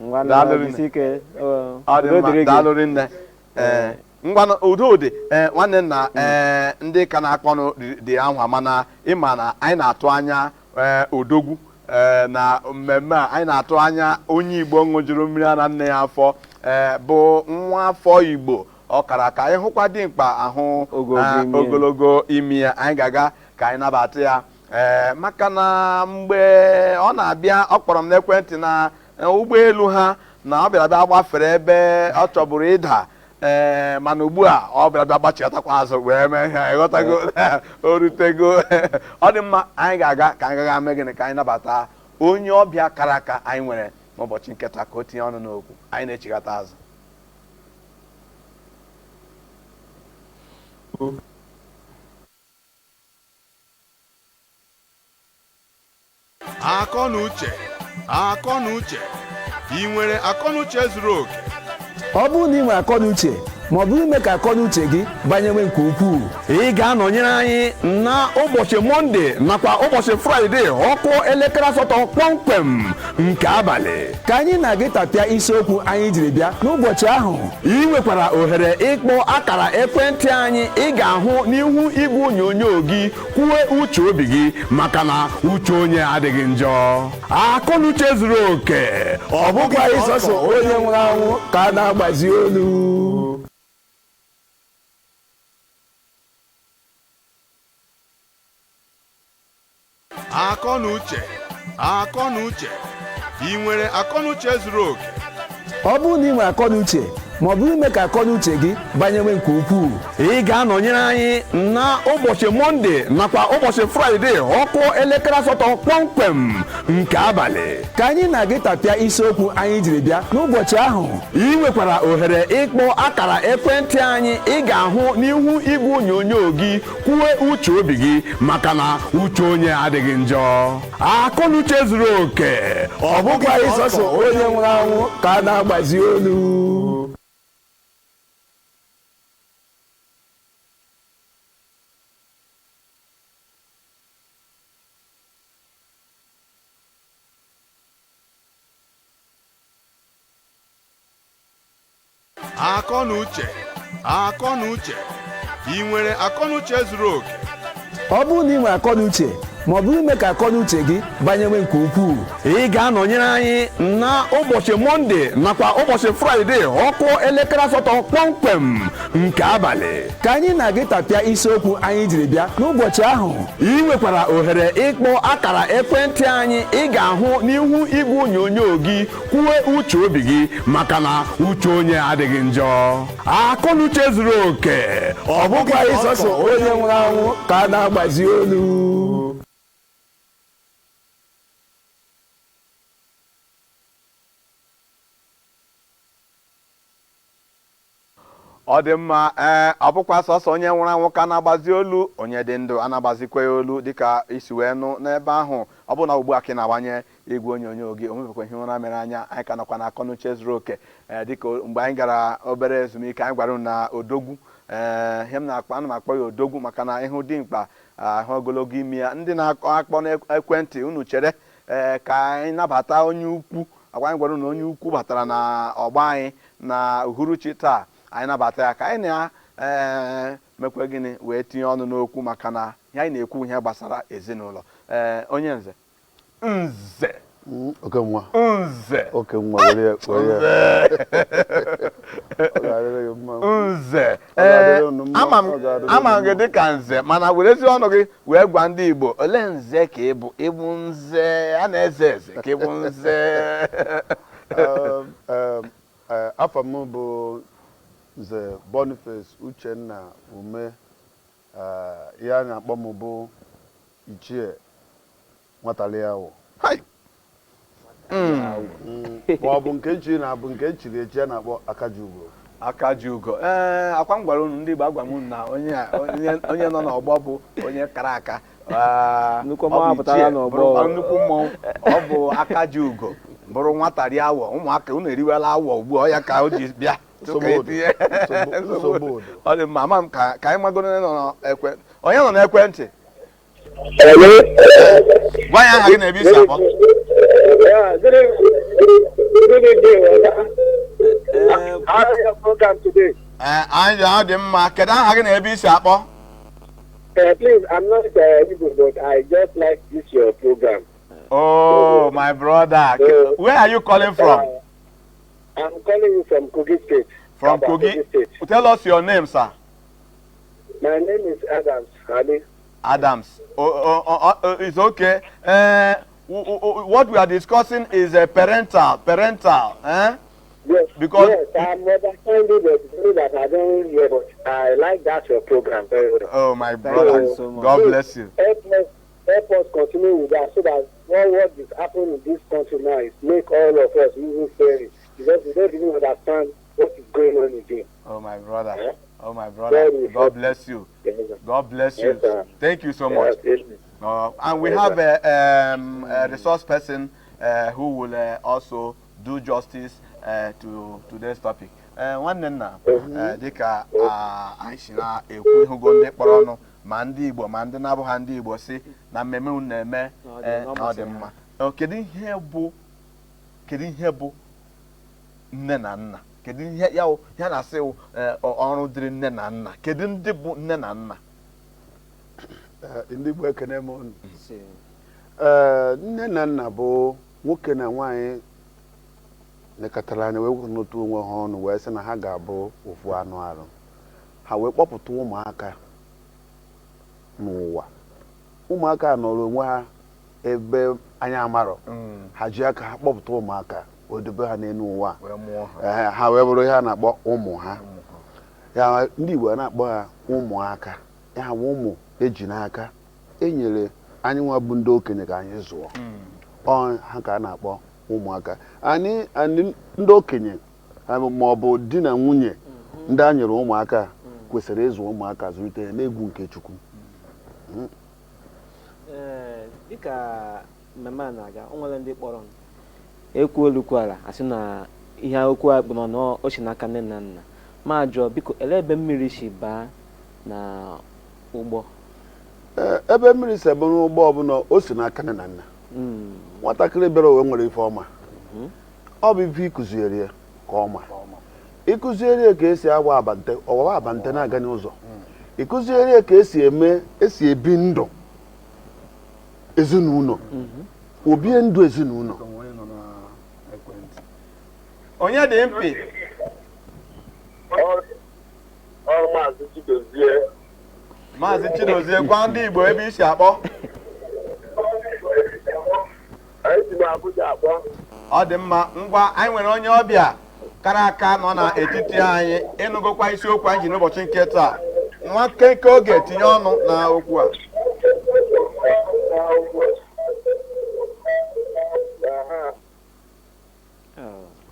Ngwa, Daalụ nụ, rinne. jisi ike. Ọ, Ọ dị udo mma dịrị gị. daalụ rinne. Ee, ngwanụ, udo dị. Ee, nwanne nna, ee, ndị ka na-akpọnụ dị anwa, mana ịma na anyị na-atụ anya, ee, odogwu. Ee, na mmemme a anyị na-atụ anya onye Igbo ṅụjuru mmiri ara nne ya afọ, ee, bụ nwa afọ Igbo ọ kara aka ịhụkwa dimkpa ahụ Ogologo imi ya. ogologo imi ya. Anyị ga-aga ka anyị nabata ya, ee, maka na mgbe ọ na-abịa ọ kpọrọ m n'ekwentị na ụgbọelu ha na ọ bịara bịa gbafere ebe ọ chọburu ịda, ee, mana ugbu a ọ bịara bịa gbachiatakwa azụ wee mee ihe, ịghọtago, o rutego. Ọ dị mma, anyị ga-aga ka anyị gaga mee gịnị, ka anyị nabata onye ọbịa kara aka anyị nwere n'ụbọchị nketa ka o tinye ọnụ n'okwu. Anyị na-echighata azụ. Akọ na uche, akọ na uche, ị nwere akọ na uche zuru oke? Ọ bụrụ na ị nwere akọ na uche ma ọ bụ ime ka akọ na uche gị banyewe nke ukwuu, ị ga-anọnyere anyị na ụbọchị Mọnde nakwa ụbọchị Fraịde ọkụ elekere 8 kpọmkwem nke abalị, ka anyị na-agị tapịa isiokwu anyị jiri bịa n'ụbọchị ahụ. Ị nwekwara ohere ịkpọ akara ekwentị anyị ị ga-ahụ n'ihu igwe onyonyo gị kwuwe uche obi gị, maka na uche onye adịghị njọ. Akọ na uche zuru oke, ọ bụkwa ịsọsọ onye nwụrụ anwụ ka a na-agbazi olu. Akọ na uche, akọ na uche, ị nwere akọ na uche zuru oke? Ọ bụrụ na ị nwere akọ na uche ma ọ bụ ime ka akọ na uche gị banyewe nke ukwuu, ị ga-anọnyere anyị na ụbọchị Mọnde nakwa ụbọchị Fraịde ọkụ elekere 8 kpọmkwem nke abalị, ka anyị na-agị tapịa isiokwu anyị jiri bịa n'ụbọchị ahụ. Ị nwekwara ohere ịkpọ akara ekwentị anyị ị ga-ahụ n'ihu igwe onyonyo gị kwuwe uche obi gị, maka na uche onye adịghị njọ. Akọ na uche zuru oke, ọ bụkwa ịsọsọ onye nwụrụ anwụ ka a na-agbazi olu. Akọ na uche, akọ na uche, ị nwere akọ na uche zuru oke? Ọ bụrụ na ị nwere akọ na uche ma ọ bụ ime ka akọ na uche gị banyewe nke ukwuu, ị ga-anọnyere anyị na ụbọchị Mọnde nakwa ụbọchị Fraịde ọkụ elekere 8 kpọmkwem nke abalị, ka anyị na-agị tapịa isiokwu anyị jiri bịa n'ụbọchị ahụ. Ị nwekwara ohere ịkpọ akara ekwentị anyị ị ga-ahụ n'ihu igwe onyonyo gị kwuwe uche obi gị, maka na uche onye adịghị njọ. Akọ na uche zuru oke, ọ bụkwa ịsọsọ onye nwụrụ anwụ ka a na-agbazi olu. Ọ dị mma. Ee, ọ bụkwa sọsọ onye nwụrụ anwụ ka na-agbazi olu, onye dị ndụ anagbazikwa ya olu, dịka isi wee nụ n'ebe ahụ. Ọ bụ na ugbu a ka ị na-agbanye igwe onyonyo gị, o nwebekwa ihe ụra mere anya. Anyị ka nọkwa na akọ na uche zuru oke. Ee, dịka mgbe anyị gara obere ezumike, anyị gwara unu na odogwu, ee, ihe m na-akpọ, ana m akpọ ya odogwu maka na ịhụ dimkpa ahụ ogologo imi ya. Ndị na-akpọ akpọ n'ekwentị unu chere, ee, ka anyị nabata onye ukwu. Agwa anyị gwara unu na onye ukwu batara na ọgbọ anyị na uhuruchi taa. Anyị nabata ya ka anyị na ee mekwe gịnị wee tinye ọnụ n'okwu, maka na ihe anyị na-ekwu ihe gbasara ezinụlọ. Ee, onye nze, nze Oke nwa. Nze. Oke nwa, were ya, were ya. Ọ ga-adịrị gị mma. Nze. Ọ ga-adịrị unu mma. Ama m Ọ ga-adịrị ama m unu gị mma. dịka nze, mana werezi ọnụ gị wee gwa ndị Igbo ole nze ka ị bụ. Ị bụ nze a na-eze eze ka ị bụ nze? Afọ m bụ Nze Boniface Uchenna Ume. Ihe a na-akpọ m bụ Ichie Nwataliawụ. Hai! Ma ọ bụ nke nchiri na-abụ nke nchiri echi a na-akpọ Akajiugo. Akajiugo. Ee, akwa m gwara unu ndị Igbo, agwa m unu na onye a- onye onye nọ n'ọgbọ bụ onye kara aka. Nnukwu ọ mmọnwụ bụ apụtala ichie, n'ọgbọ. bụrụkwa nnukwu mmọnwụ. Ọ bụ Akajiugo bụrụ nwata rie awọ. Ụmụaka unu eriwela awọ ugbu a, ọ ya ka o ji bịa. Nsogbu ụdị. Nsogbu ụdị. Ọ dị mma. Ama m ka ka anyị magoro onye nọ n'ekwe, onye nọ n'ekwentị. Gwa ya aha gị na ebe isi akpọ. Yeah, good evening. How is your program today? Ee, anyị ọ dị mma. Kedu aha gị na ebe isi akpọ? Please, I'm not Igbo, but I just like this your program. Oh. Oh, my brother. Where are you calling from? I'm calling you from Kogi State. From Kabba, Kogi. State. Tell us your name, sir. My name is Adams Ali. Adams. Oh, it's okay. What we are discussing is a parental. Eh? Yes. Because yes, I'm understanding the that I don't hear, but I like that your program very well. Oh, my brother. you so much. God bless you. Help us continue with that so that what is happening in this country now is make all of us using theory, because we don't even understand what is going on again. Oh, my brother. Eh? Oh, my brother. God will God bless you. Yes, sir. God bless you. Yes, sir. Thank you so much. Yes, And we Yes, have a resource person who will also do justice to today's topic. Nwanne nna, dịka anyị si na-ekwu, ịhụgo ndị kpọrọ ọnụ, ma ndị Igbo ma ndị na-abụghị ndị Igbo, si na mmemme unu na-eme Na ọ dị- na ọ na ọ dị masịrị mma. Kedu ihe bụ nne na nna? Kedu ihe ya wụ ya na-asị wụ ọrụ dịrị nne na nna? Kedu ndị bụ nne na nna? Ndị Igbo, ekene m unu. Si. Ee, nne na nna bụ nwoke na nwaanyị nekọtara anya wee wekọnọta onwe ha ọnụ, wee sị na ha ga-abụ ofu anụ arụ ha, wee kpọpụta ụmụaka n'ụwa. Ụmụaka nọrọ onwe ha ebe anya amarọ ha, ji aka ha kpọpụta ụmụaka wee dobe ha n'elu ụwa. Wee mụọ ha. Ee, ha wee bụrụ ihe a na-akpọ ụmụ ha. Ya ndị Igbo a na-akpọ ha ụmụaka, ya bụ ụmụ eji n'aka enyere anyị nwa bụ ndị okenye ka anyị zụọ. Ọ ha ka a na-akpọ ụmụaka anyị. Anyị ndị okenye ma ọ bụ di na nwunye ndị a nyere ụmụaka kwesịrị ịzụ ụmụaka, zụlite ya n'egwu nke Chukwu. Ee, dịka mmemme a na-aga, o nwere ndị kpọrọ m ekwu olukwala asị na ihe okwu a bụ na o si n'aka nne na nna. Ma jụọ, biko, elee ebe mmiri si baa na ụgbọ? Ee, ebe mmiri si ebe n'ụgbọ ọbụla, o si n'aka nne na nna. Nwatakịrị bịara onwe nwere ife ọma, ọ bụ ife ịkụziere ya ka ọma. Ịkụziere ya ka esi agba abante, ọwawa abante na-aga n'ụzọ. Ịkụziere ya ka esi eme, esi ebi ndụ ezinụlọ, obie ndụ ezinụlọ. Onye dị mpi? Ọrụ Maazị Chidozie. Maazị Chidozie, gwa ndị Igbo ebe isi akpọ. Anyị si n'Abuja akpọ. Ọ dị mma. Ngwa, anyị nwere onye ọbịa kara aka nọ n'etiti anyị. Ịnụgokwa isiokwu anyị ji n'ụbọchị nke taa. Nwa nkenke oge, tinye ọnụ na okwu a.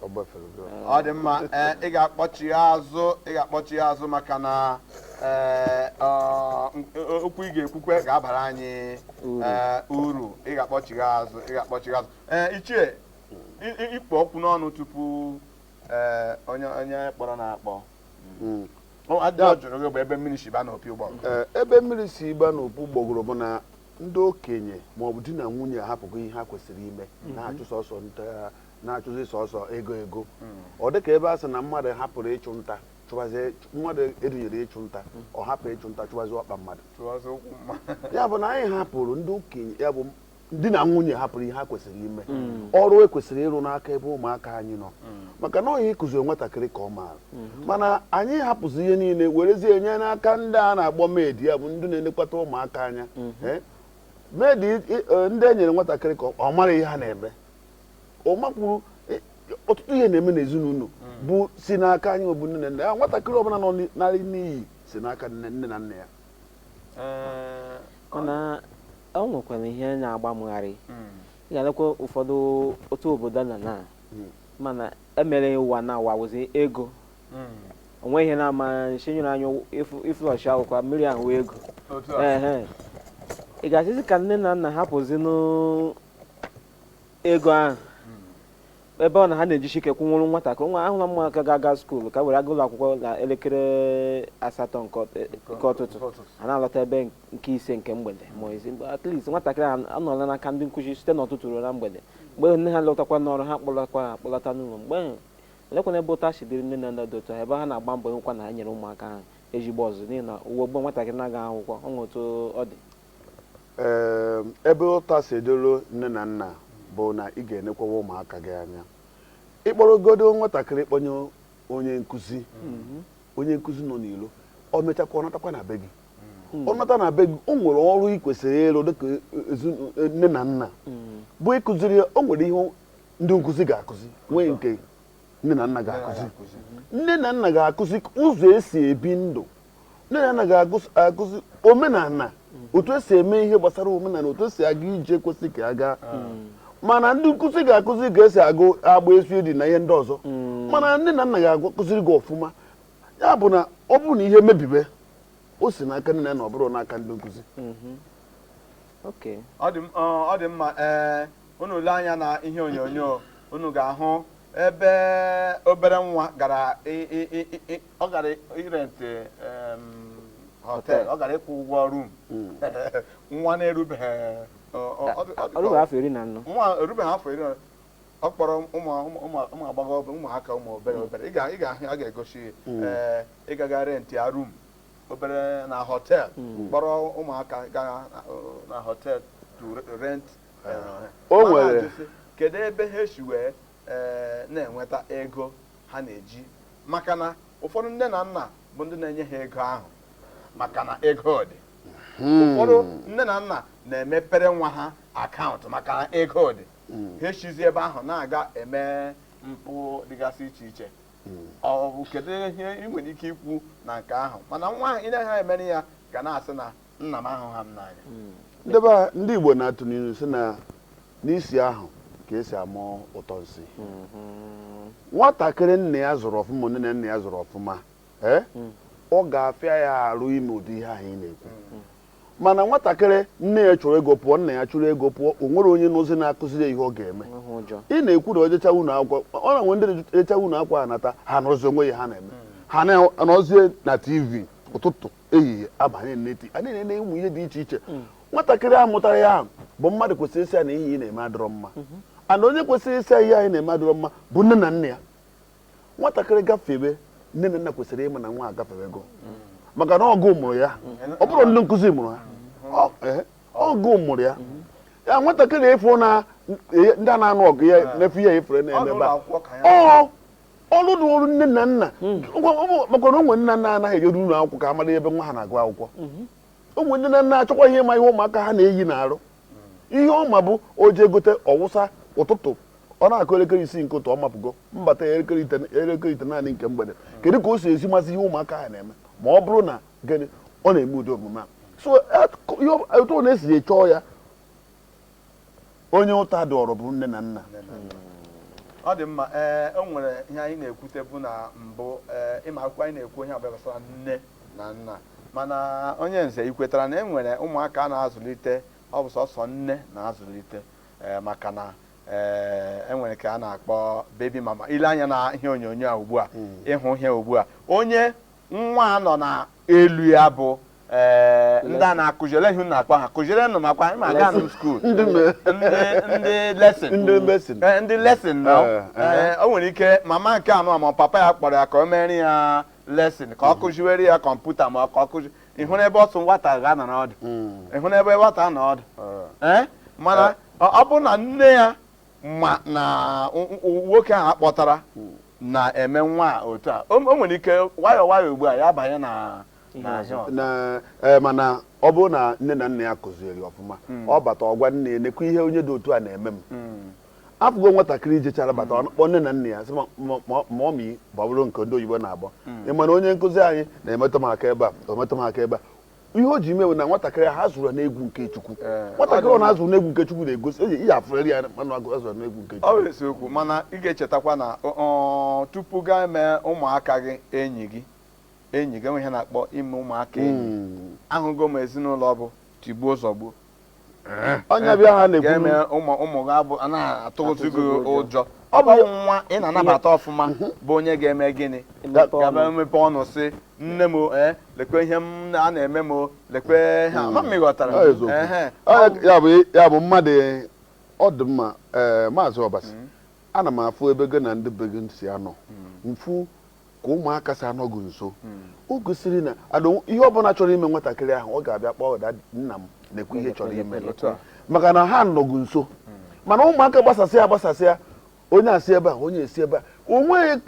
Ọ gbafere. Ọ dị mma. Ee, ị ga-akpọchi ya azụ, ị ga-akpọchi ya azụ, maka na ee, okwu ị ga-ekwukwe ga-abara anyị uru. Ị ga-akpọchi ya azụ, ị ga-akpọchi ya azụ. Ee, ichie, ikpo okwu n'ọnụ tupu ee, onye kpọrọ na-akpọ. Ọ jụrụ gị bụ ebe mmiri si ba n'opi ụgbọ. Ee, ebe mmiri si gba n'opu gbọgụrụ bụ na ndị okenye maọbụ di na nwunye ahapụgo ihe ha kwesịrị ime, na-achụ sọsọ nta, na-achụzi sọsọ ego ego. Ọ dịka ebe a sị na mmadụ hapụrụ ịchụ nta chụbazie, mmadụ edunyere ịchụ nta, ọ hapụ ịchụ nta chụbazie ọkpa mmadụ. Tụọzị ụkwụ mma. Ya bụ na anyị hapụrụ, ndị okenye, ya bụ di na nwunye, hapụrụ ihe ha kwesịrị ime, ọrụ ekwesịrị ịrụ n'aka ebe ụmụaka anyị nọ, maka na ọhịa ịkụziri nwatakịrị ka ọ maara. Mana anyị hapụzi ihe niile, werezie nye n'aka ndị a na-akpọ maid, ya bụ ndị na-elekọta ụmụaka anya. Maid ndị e nyere nwatakịrị ka ọ mara ihe ha na-eme, ọ makwuru ọtụtụ ihe na-eme n'ezinụlọ bụ si n'aka anyị bụ nne na nna ya. Nwatakịrị ọbụla nọ narị n'iyi si n'aka nne na nna ya. Mana o nwekwara ihe na-agba mgharị. Ị ga-alekwa ụfọdụ otu obodo na mana emere ụwa na ụwa wụzi ego, onwe ihe na-ama nshi nyere anyị iflọshi akwụkwọ mmiri ahụ ego. Otu a. Ehe, ị ga-asịzi ka nne na nna hapụzinụ ego ahụ, ebe ọ na ha na-ejisi ike kwụnwụrụ nwatakịrị nwa ahụ na ụmụaka ga-aga skuulu ka were aga ụlọ akwụkwọ na elekere 8 nke ụtụtụ, ha na-alọta ebe nke 5 nke mgbede, ma ezi at least nwatakịrị ahụ anọla n'aka ndị nkụzi site n'ụtụtụ ruo na mgbede. Mgbe nne ha lọtakwa n'ọrụ, ha kpọlakwa ha akpọlata n'ụlọ. Mgbe ahụ, elekwana ebe ụta si dịrị nne na nna dị otu ahụ, ebe ha na-agba mbọ ịhụkwa na ha nyere ụmụaka ahụ ezigbo ọzụzụ, n'ihi na ụwa ugbu a, nwatakịrị na-aga akwụkwọ, ọ nwe otu ọ dị. Ee, ebe ụta si edoro nne na nna Bụ na ị ga-enekwawa ụmụaka gị anya. Ịkpọrọgodo nwatakịrị kpọnye onye nkụzi, onye nkụzi nọ n'ilo, ọ mechakwa ọ natakwa na be gị, ọ nata na be gị, o nwere ọrụ ị kwesịrị ịrụ dịka nne na nna, bụ ịkụziri ya. O nwere ihe ndị nkụzi ga-akụzi, nwee nke nne na nna ga-akụzi. Nne na nna ga-akụzi ụzọ esi ebi ndụ. Nne na nna ga-akụzi omenala, otu esi eme ihe gbasara omenala, otu esi aga ije kwesị ka a gaa. Mana ndị nkụzi ga-akụzi ka esi agụ, agba esu dị na ihe ndị ọzọ. Mana nne na nna ga-akụziri gị ọfụma. Ya bụ na ọ bụrụ na ihe mebibe, o si n'aka nne na nna, ọ bụrụ n'aka ndị nkụzi. Okay. Ọ dị mma. Ee, unu lee anya na ihe onyonyo, unu ga-ahụ ebe obere nwa gara ọ gara irent hotel, ọ gara ịkwụ ụgwọ room. Nwa na-erubeghị ọ dị Ọ rụbeghị afọ 14. Nwa erubeghị afọ 10, ọ kpọrọ ụmụ agbọghọ, ụmụaka, ụmụ obere obere. Ị ga-ahụ a ga-egosi, ee, ịgaga rent ya room obere na hotel, kpọrọ ụmụaka gaa na hotel to rent. O Mana nwere ajụ sị, kedu ebe ha si wee na-enweta ego ha na-eji? Maka na ụfọdụ nne na nna bụ ndị na-enye ha ego ahụ, maka na ego dị. Ụfọdụ nne na nna na-emepere nwa ha akaụntụ maka na ego dị. Ha esizi ebe ahụ na-aga eme mpụ dịgasị iche iche. Ọ bụ kedu ihe ị nwere ike ikwu na nke ahụ? Mana nwa ahụ ị naghị emere ya ga na-asị na nna m ahụ ha m n'anya. Ndị be ndị Igbo na-atụ n'ilu sị na n'isi ahụ ka esi ama ụtọ nsị. Nwatakịrị nna ya zụrụ ọfụma, nne na nna ya zụrụ ọfụma, ee, ọ ga-afịa ya arụ ime ụdị ihe ahụ ị na-ekwu. Mana nwatakịrị nne ya chụrụ ego pụọ, nna ya chụrụ ego pụọ, o nwere onye n'ụzọ na-akụziri ya ihe ọ ga-eme. Enweghị ụjọ. Ị na-ekwu na o jecha unu akwụkwọ, ọ na-enwe ndị ejecha unu akwụkwọ anata, ha nọrọzi onwe ya, ha na-eme, ha na-anọzie na TV ụtụtụ, ehihie, abalị, n'eti a na-enene ụmụ ihe dị iche iche. Nwatakịrị a mụtara ya bụ mmadụ kwesịrị ịsị ya na ihe ị na-eme adịrọ mma. Ana onye kwesịrị ịsị ya ihe anyị na-eme adịrọ mma bụ nne na nna ya. Nwatakịrị gafebe, nne na nna kwesịrị ịma na nwa agafewego, maka na ọgụ mụrụ ya, ọ bụrụ ndị nkụzi mụrụ ha, ọgụ mụrụ ya. Ya nwatakịrị ịfụ na ndị a na-anụ ọgụ ya na-efe ihe efere na-eme ebe a, Ọ n'ụlọ akwụkwọ ka ya ọ ọrụ dị ọrụ nne na nna. Maka na onwe nna nna anaghị ejeru ụlọ akwụkwọ ka a mara ebe nwa ha na-agụ akwụkwọ. Ụmụ nne na nna achọkwa ihe ịma ihe ụmụaka ha na-eyi na-arụ. Ihe ọma bụ o jee gote ọwụsa ụtụtụ, ọ na-akụ elekere 6 nke ụtụ, ọ mapụgo mbata ya elekere 9 nke mgbede. Kedu ka o si esi masị ihe ụmụaka ha na-eme ma ọ bụrụ na gịnị ọ na-eme ụdị omume a? So ihe otu ọ na-esi chọọ ya, onye ụta dọrọ bụ nne na nna. Ọ dị mma. Ee, o nwere ihe anyị na-ekwute bụ na mbụ, ee, ịma akwụkwọ anyị na-ekwu ihe ọbụla gbasara nne na nna. Mana onye nze, ị kwetara na e nwere ụmụaka a na-azụlite, ọ bụ sọsọ nne na-azụlite? Ee, maka na ee, e nwere ka a na-akpọ baby mama. Ile anya na ihe onyonyo a ugbu a, ịhụ ihe ugbu a, onye nwa a nọ na elu ya bụ ee, ndị a na-akụziri ihe unu na-akpọ ha, kụziere nụ makwa ịma aga nụ school, ndị lesson. Ndị lesson. Ee, ndị lesson nọ. Ee, ee, o nwere ike mama nke anọ ma papa ya kpọrọ ya ka o mere ya lesson, ka ọ kụziwere ya kọmputa, ma ka ọ kụzi. Ị hụrụ ebe ọtụ nwata ga-anọ n'ọdụ, ị hụrụ ebe nwata nọ ọdụ. Ee, mana ọ bụ na nne ya ma na nwoke ahụ akpọtara na-eme nwa a otu a, o nwere ike nwayọọ nwayọọ ugbu a ya banye na ahịa ọzọ. Na ee, mana ọ bụrụ na nne na nna ya kụziri ọfụma, ọ bata ọgwa nne ya, nekwa ihe onye dị otu a na-eme m. Afụgo nwatakịrị jechara bata, ọ kpọọ nne na nna ya sị ma ọmị ma ọ bụrụ nke ndị oyibo na-agbọ, ị ma na onye nkụzi anyị na-emetụ m aka ebe a, o metụ m aka ebe a. Ihe o ji mee bụ na nwatakịrị ha zụrụ n'egwu nke Chukwu. Nwatakịrị ọ na-azụ n'egwu nke Chukwu na-egosi oye ihe afụrịrị ya, mana ọ zụrụ n'egwu nke Ọ Chukwu. bụ eziokwu, mana ị ga-echetakwa na tupu gaa mee ụmụaka gị enyi gị, enyi gị enwe ihe na-akpọ ime ụmụaka enyi. Ahụgo m ezinụlọ bụ tigbuo zọgbuo. Onye bịa ha na-ekwu ga-eme ụmụ gị abụ a na-atụzi gị ụjọ. Ọ Ọ bụ bụ nwa ị na-anabata ọfụma bụ onye ga-eme gịnị? Emepe ọnụ. Ga emepe ọnụ sị nne m, ee, lekwe ihe m a na-eme m o, lekwe ha ma m ghọtara. Ọ eziokwu. Ehe. Ọ ya bụ mmadụ ọ dị mma. Ee, Maazị Ọbasi, ana m afụ ebe gị na ndị be gị si anọ mfu ka ụmụaka si anọ gị nso. O gosiri na adọ ihe ọbụla chọrọ ime nwatakịrị ahụ, ọ ga-abịa kpọọ, "Daddy, nna m, na-ekwu ihe chọrọ ime." Otu a. Maka na ha nọgụ nso. Mana ụmụaka gbasasịa agbasasịa, onye asị ebe a, onye esi ebe a,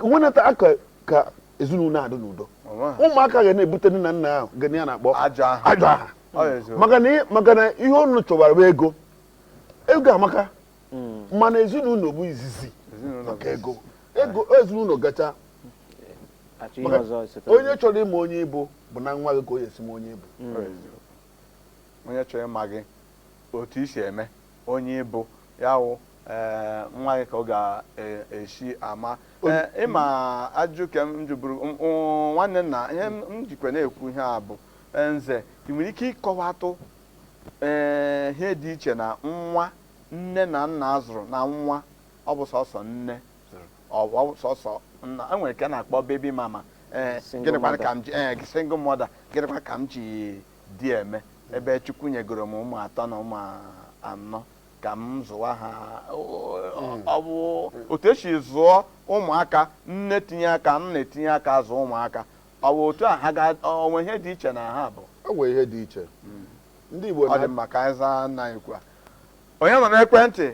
onwenata aka ka ezinụlọ adị n'udo. Ụmụaka ga na-ebute nne na nna ahụ gịnị ya na-akpọ ajọ aha. Ajọ aha. Ọ bụ eziokwu. Maka na ihe unu chọwara bụ ego. Ego amaka, mana ezinụlọ bụ izizi maka ego. Ego ezinụlọ gacha. Achọ ihe Maka ọzọ esote. Onye chọrọ ịma onye ịbụ bụ na nwa gị ka o esi ma onye ịbụ. Ọ bụ eziokwu. Onye chọrọ ịma gị otu i si eme, onye ịbụ ya wụ nwa gị ka ọ ga-esi ama. Ịma ajụjụ ka m jụburu nwanne nna, ihe m jikwa na-ekwu ihe a bụ nze, ị nwere ike ịkọwatụ ihe dị iche na nwa nne na nna zụrụ na nwa ọ bụ sọsọ nne zụrụ, ọ bụ sọsọ nna? E nwere nke a na-akpọ baby mama. Single gịnịkwa mother. Ka m ji single mother, gịnịkwa ka m ji di eme ebe Chukwu nyegoro m ụmụ atọ na ụmụ anọ ka m zụwa ha? Ọ bụ otu esi zụọ ụmụaka, nne tinye aka, nna etinye aka zụọ ụmụaka, ọ bụ otu a ha ga onwe ihe dị iche na ha bụ? O nwere ihe dị iche. Ndị Igbo Ọ dị mma, ka anyị zaa nna anyị kwa. Onye nọ n'ekwentị?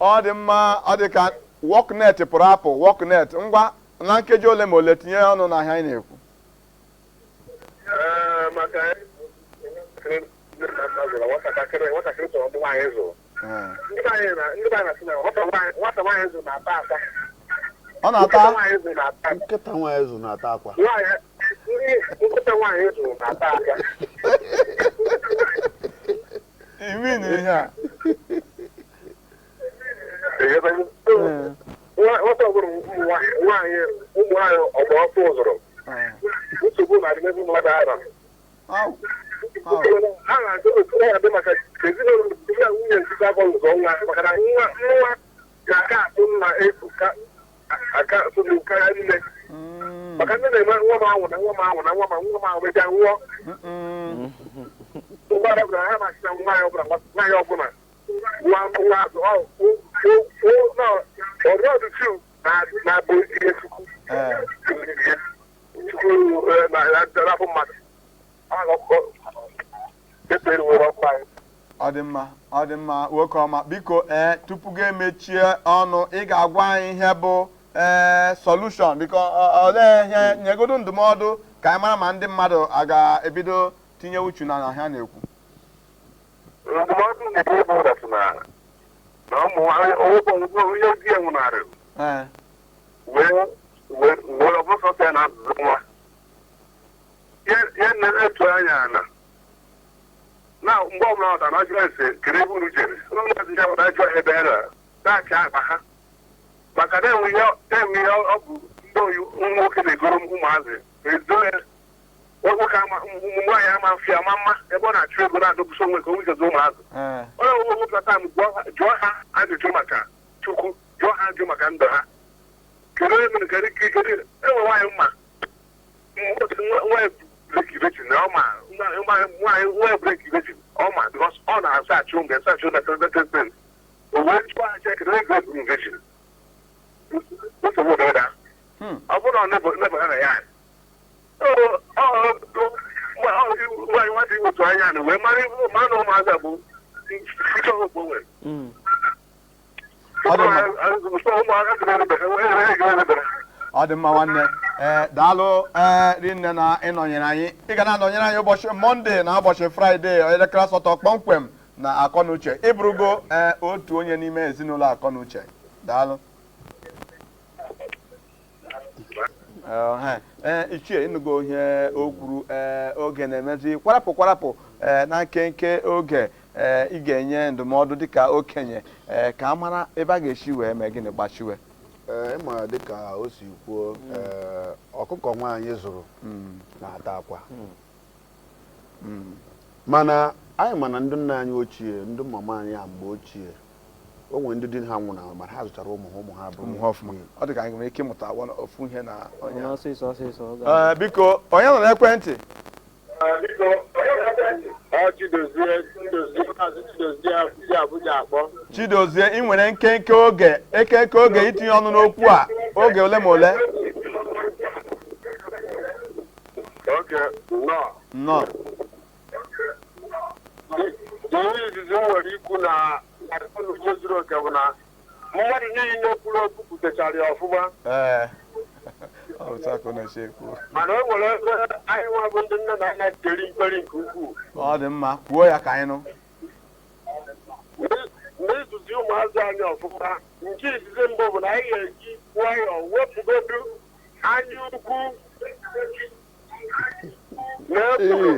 Ọ dị mma, ọ dị ka worknet pụrụ apụ. Worknet, ngwa, na nkeji ole ma ole, tinye ọnụ n'ahịa anyị na-ekwu. Maka nne na nna zụrụ nwatakịrị, nwatakịrị chọrọ ndị nwaanyị zụrụ. Ndị be anyị na-asị na nwata nwaanyị zụrụ na-ata ata. Ọ na-ata? Nkịta nwaanyị zụrụ na-ata. Nkịta nwaanyị zụrụ na-ata akwa. Nwaanyị, ndị nkịta nwaanyị zụrụ na-ata aka. Imi na ihe a. Nwata ọbụla ụmụ nwaanyị ọgbara ọfụ zụrụ, nsogbu na-adị n'ebe mmadụ ara. A na-ajụ otu ọ ga-adị maka ezinụlọ ndị na nwunye nzuzo afọ ụzọ nwa, maka na nwa nwa ga-aka atụ nna efu ka aka atụ nne karịa nne, maka nne na-eme nwa m anwụ na nwa m anwụ na nwa m nwa m anwụ mechaa nwụọ. Ụgbọala ọbụla ha masị na nwaanyị ọbụla, nwaanyị ọbụla nwa nwa azụ ọdụ tu na-abụ ihe Chukwu Chukwu na-abụ mmadụ ekpere were ọkụ anyị. Ọ dị mma, ọ dị mma, nwoke ọma. Biko, tupu gị emechie ọnụ, ị ga-agwa anyị ihe bụ solution. Biko, olee ihe nyegodo ndụmọdụ ka anyị mara ma ndị mmadụ a ga-ebido tinye uchu na ha na-ekwu? Ndụmọdụ na-ebu bụ that na ụmụ nwaanyị onye di ya nwụnarị wee wee wee ọ bụrụ sọsọ ya na-azụzụ nwa ya na-etu anya na na mgbe ọbụla ọ dara ajụ ese kere ebe unu jere ụlọ ndị ahụ na-ajụ ebe ha na na-achị akpa ha, maka na enwe ihe ọ bụ ndị oyi nwoke na-egoro ụmụazị ezo ya nwoke ama ụmụ nwaanyị ama mfe ama mma ebe ọ na-achụ ego na-adọgbusi onwe ka o nwegezi ụmụazị. Onye ọbụla wepụta tam jụọ ha ajụjụ maka Chukwu, jụọ ha ajụjụ maka ndụ ha, kedu onye mere, kedu kedu enwe nwaanyị mma nwaanyị break virgin na ọ ma nwaanyị nwaanyị break virgin ọ ma because ọ na-asa achụ mgbe asa achụ na seven o wee jụọ ha kedu onye break virgin, nsogbu dị. Ọ bụrụ na ọ nebo ha na ya nwaanyị nwata iwetu anya na wee mara mara na ụmụazị a bụ future hope o nwere. Ọ dị mma. Ọ dị mma, nwanne. Daalụ rinne na ịnọnyere anyị. Ị ga na-anọnyere anyị ụbọchị Mọnde na ụbọchị Fraịde, elekere 8 kpọmkwem na Akọnuche. Ịbụrụgo otu onye n'ime ezinụlọ Akọnuche. Daalụ. Ichie, ịnụgo ihe o kwuru. Oge na-emezi kwarapụ kwarapụ. Na nkenke oge, ị ga-enye ndụmọdụ dịka okenye, ka a mara ebe a ga-esi wee mee gịnị gbachiwe. Ee, ịma dịka o si kwuo, ọkụkọ nwaanyị zụrụ na-ata akwa. Mana anyị ma na ndị nna anyị ochie, ndị mama anyị ha mgbe ochie, o nwere ndị di ha nwụnahụrụ, mana ha zụchara ụmụ ha, ụmụ ha bụrụ ụmụ ha ọfụma. Ọ dị ka anyị nwere ike ịmụta ofu ihe na onye a. Ọsịsọ, ọsịsọ, oge. Biko, onye nọ n'ekwentị? Ọ Chidozie, Chidozie, Maazị Chidozie si Abuja akpọ. Chidozie, ị nwere nkenke oge, ekenke oge itinye ọnụ n'okwu a, oge ole ma ole. Oge nnọọ. Nnọọ. Ihe izizi m nwere ikwu na akọnuche zuru oke bụ na mmadụ niile kwuru okwu kwutechara ya ọfụma. Ee, ọ bụ otu a ka ọ na-esi ekwu. Mana o nwere ebe anyị nwa bụ ndị nne na nna teri mperi nke ukwuu. Ọ dị mma, kwuo ya ka anyị nụ. N'ịzụzi ụmụazị anyị ọfụma, nke izizi mbụ bụ na anyị ga-eji nwayọọ wepụgodu anya ukwu na ekworo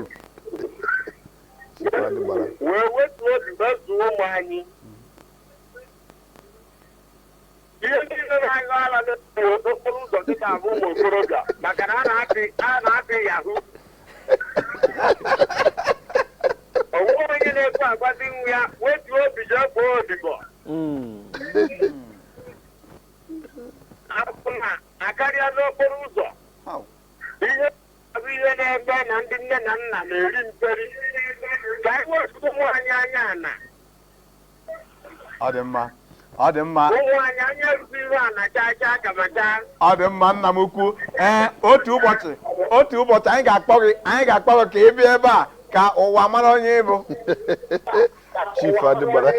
wee wetuo obi wee zụọ ụmụ anyị. Ihe niile na-aṅụ ala n'okporo ụzọ dịka abụ ụmụ okorobịa maka na a na-apị yahoo. Onwe onye na-ekwu agwazi nwa ya wetuo obi jee kpọọ odibo. Akwụna akarịa n'okporo ụzọ. Ihe bụ ihe na-eme na ndị nne na nna na-eri mperi ka anyị wetuo ụmụ anyị anya ana. Ọ dị mma, ọ dị mma. Ụmụ anyị anya rụzi ihe ana chaa chaa kama chaa. Ọ dị mma, nna m ukwu. Ee, otu ụbọchị anyị ga-akpọ gị ka ị bịa ebe a ka ụwa mara onye ị bụ. Chief Adịgbara.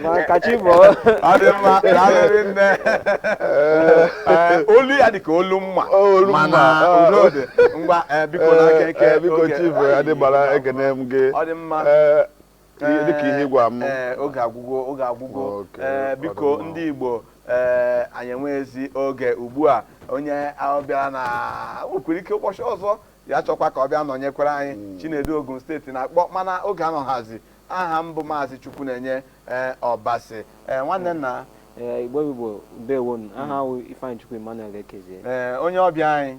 Ma ka chi bọọ. Ọ dị mma, daalụ nne. Ee, olu ya dị ka olu mma. Olu mma. Mana udo dị. Ngwa, ee, biko, n'aka eke. Ee, biko, Chief Adịgbara, ekene m gị. Ọ dị mma. Ee, dịka ihe ịgwa m. Ee, oge agwụgo, oge agwụgo. Okay, Ee, ọ biko, dị mma. ndị Igbo, ee, anyị enweghịzi oge ugbu a. Onye ahụ bịara na nwekwara ike ụbọchị ọzọ ya chọkwa ka ọ bịa nọnyekwara anyị. Chinedu, Ogun Steeti na-akpọ, mana oge anọghazi. Aha m bụ Maazị Chukwu na-enye, ee, Ọbasi, ee, nwanne nna. Ee, Igbo Igbo, ndewonu. Aha awụ Ifeanyị Chukwu Emmanuel Ekezie. Ee, onye ọbịa anyị.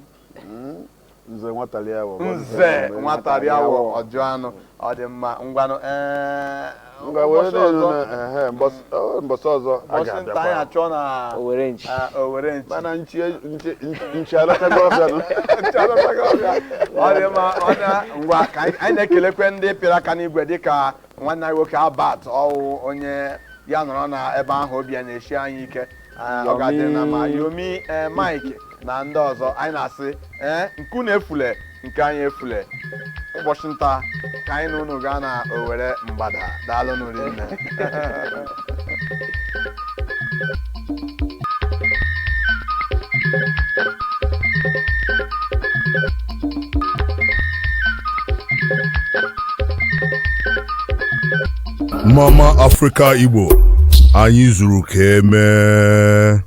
Nze Nwataliawọ. Nze Nwatariawọ Ọjụanụ. Ọ dị mma, ngwanụ, ee. Ngwa, were ụbọchị n'elu ọzọ. na ehe, mbọsị ọzọ a Ụbọchị nta anyị ga-abịakwa. achọ na Owere Nchi. Owere Nchi. Mana nchi nchi nchi alatago ọbịa nụ. Nchi alatago ọbịa. Ọ dị mma, ọ na ngwa, ka anyị na-ekelekwe ndị pịrị aka n'igwe, dịka nwanne anyị nwoke Abat ọwụ onye ya nọrọ na ebe ahụ obi ya na-eshi anyị ike. Ah, ọ ga-adị na ma Yomi, ee, Mike na ndị ọzọ. Anyị na-asị, ee, nku na-efule nke anyị efule. Ụbọchị nta ka anyị na unu gaa na Owere mgbada. Daalụ nne. Mama Africa Igbo, anyị zuru ka emee.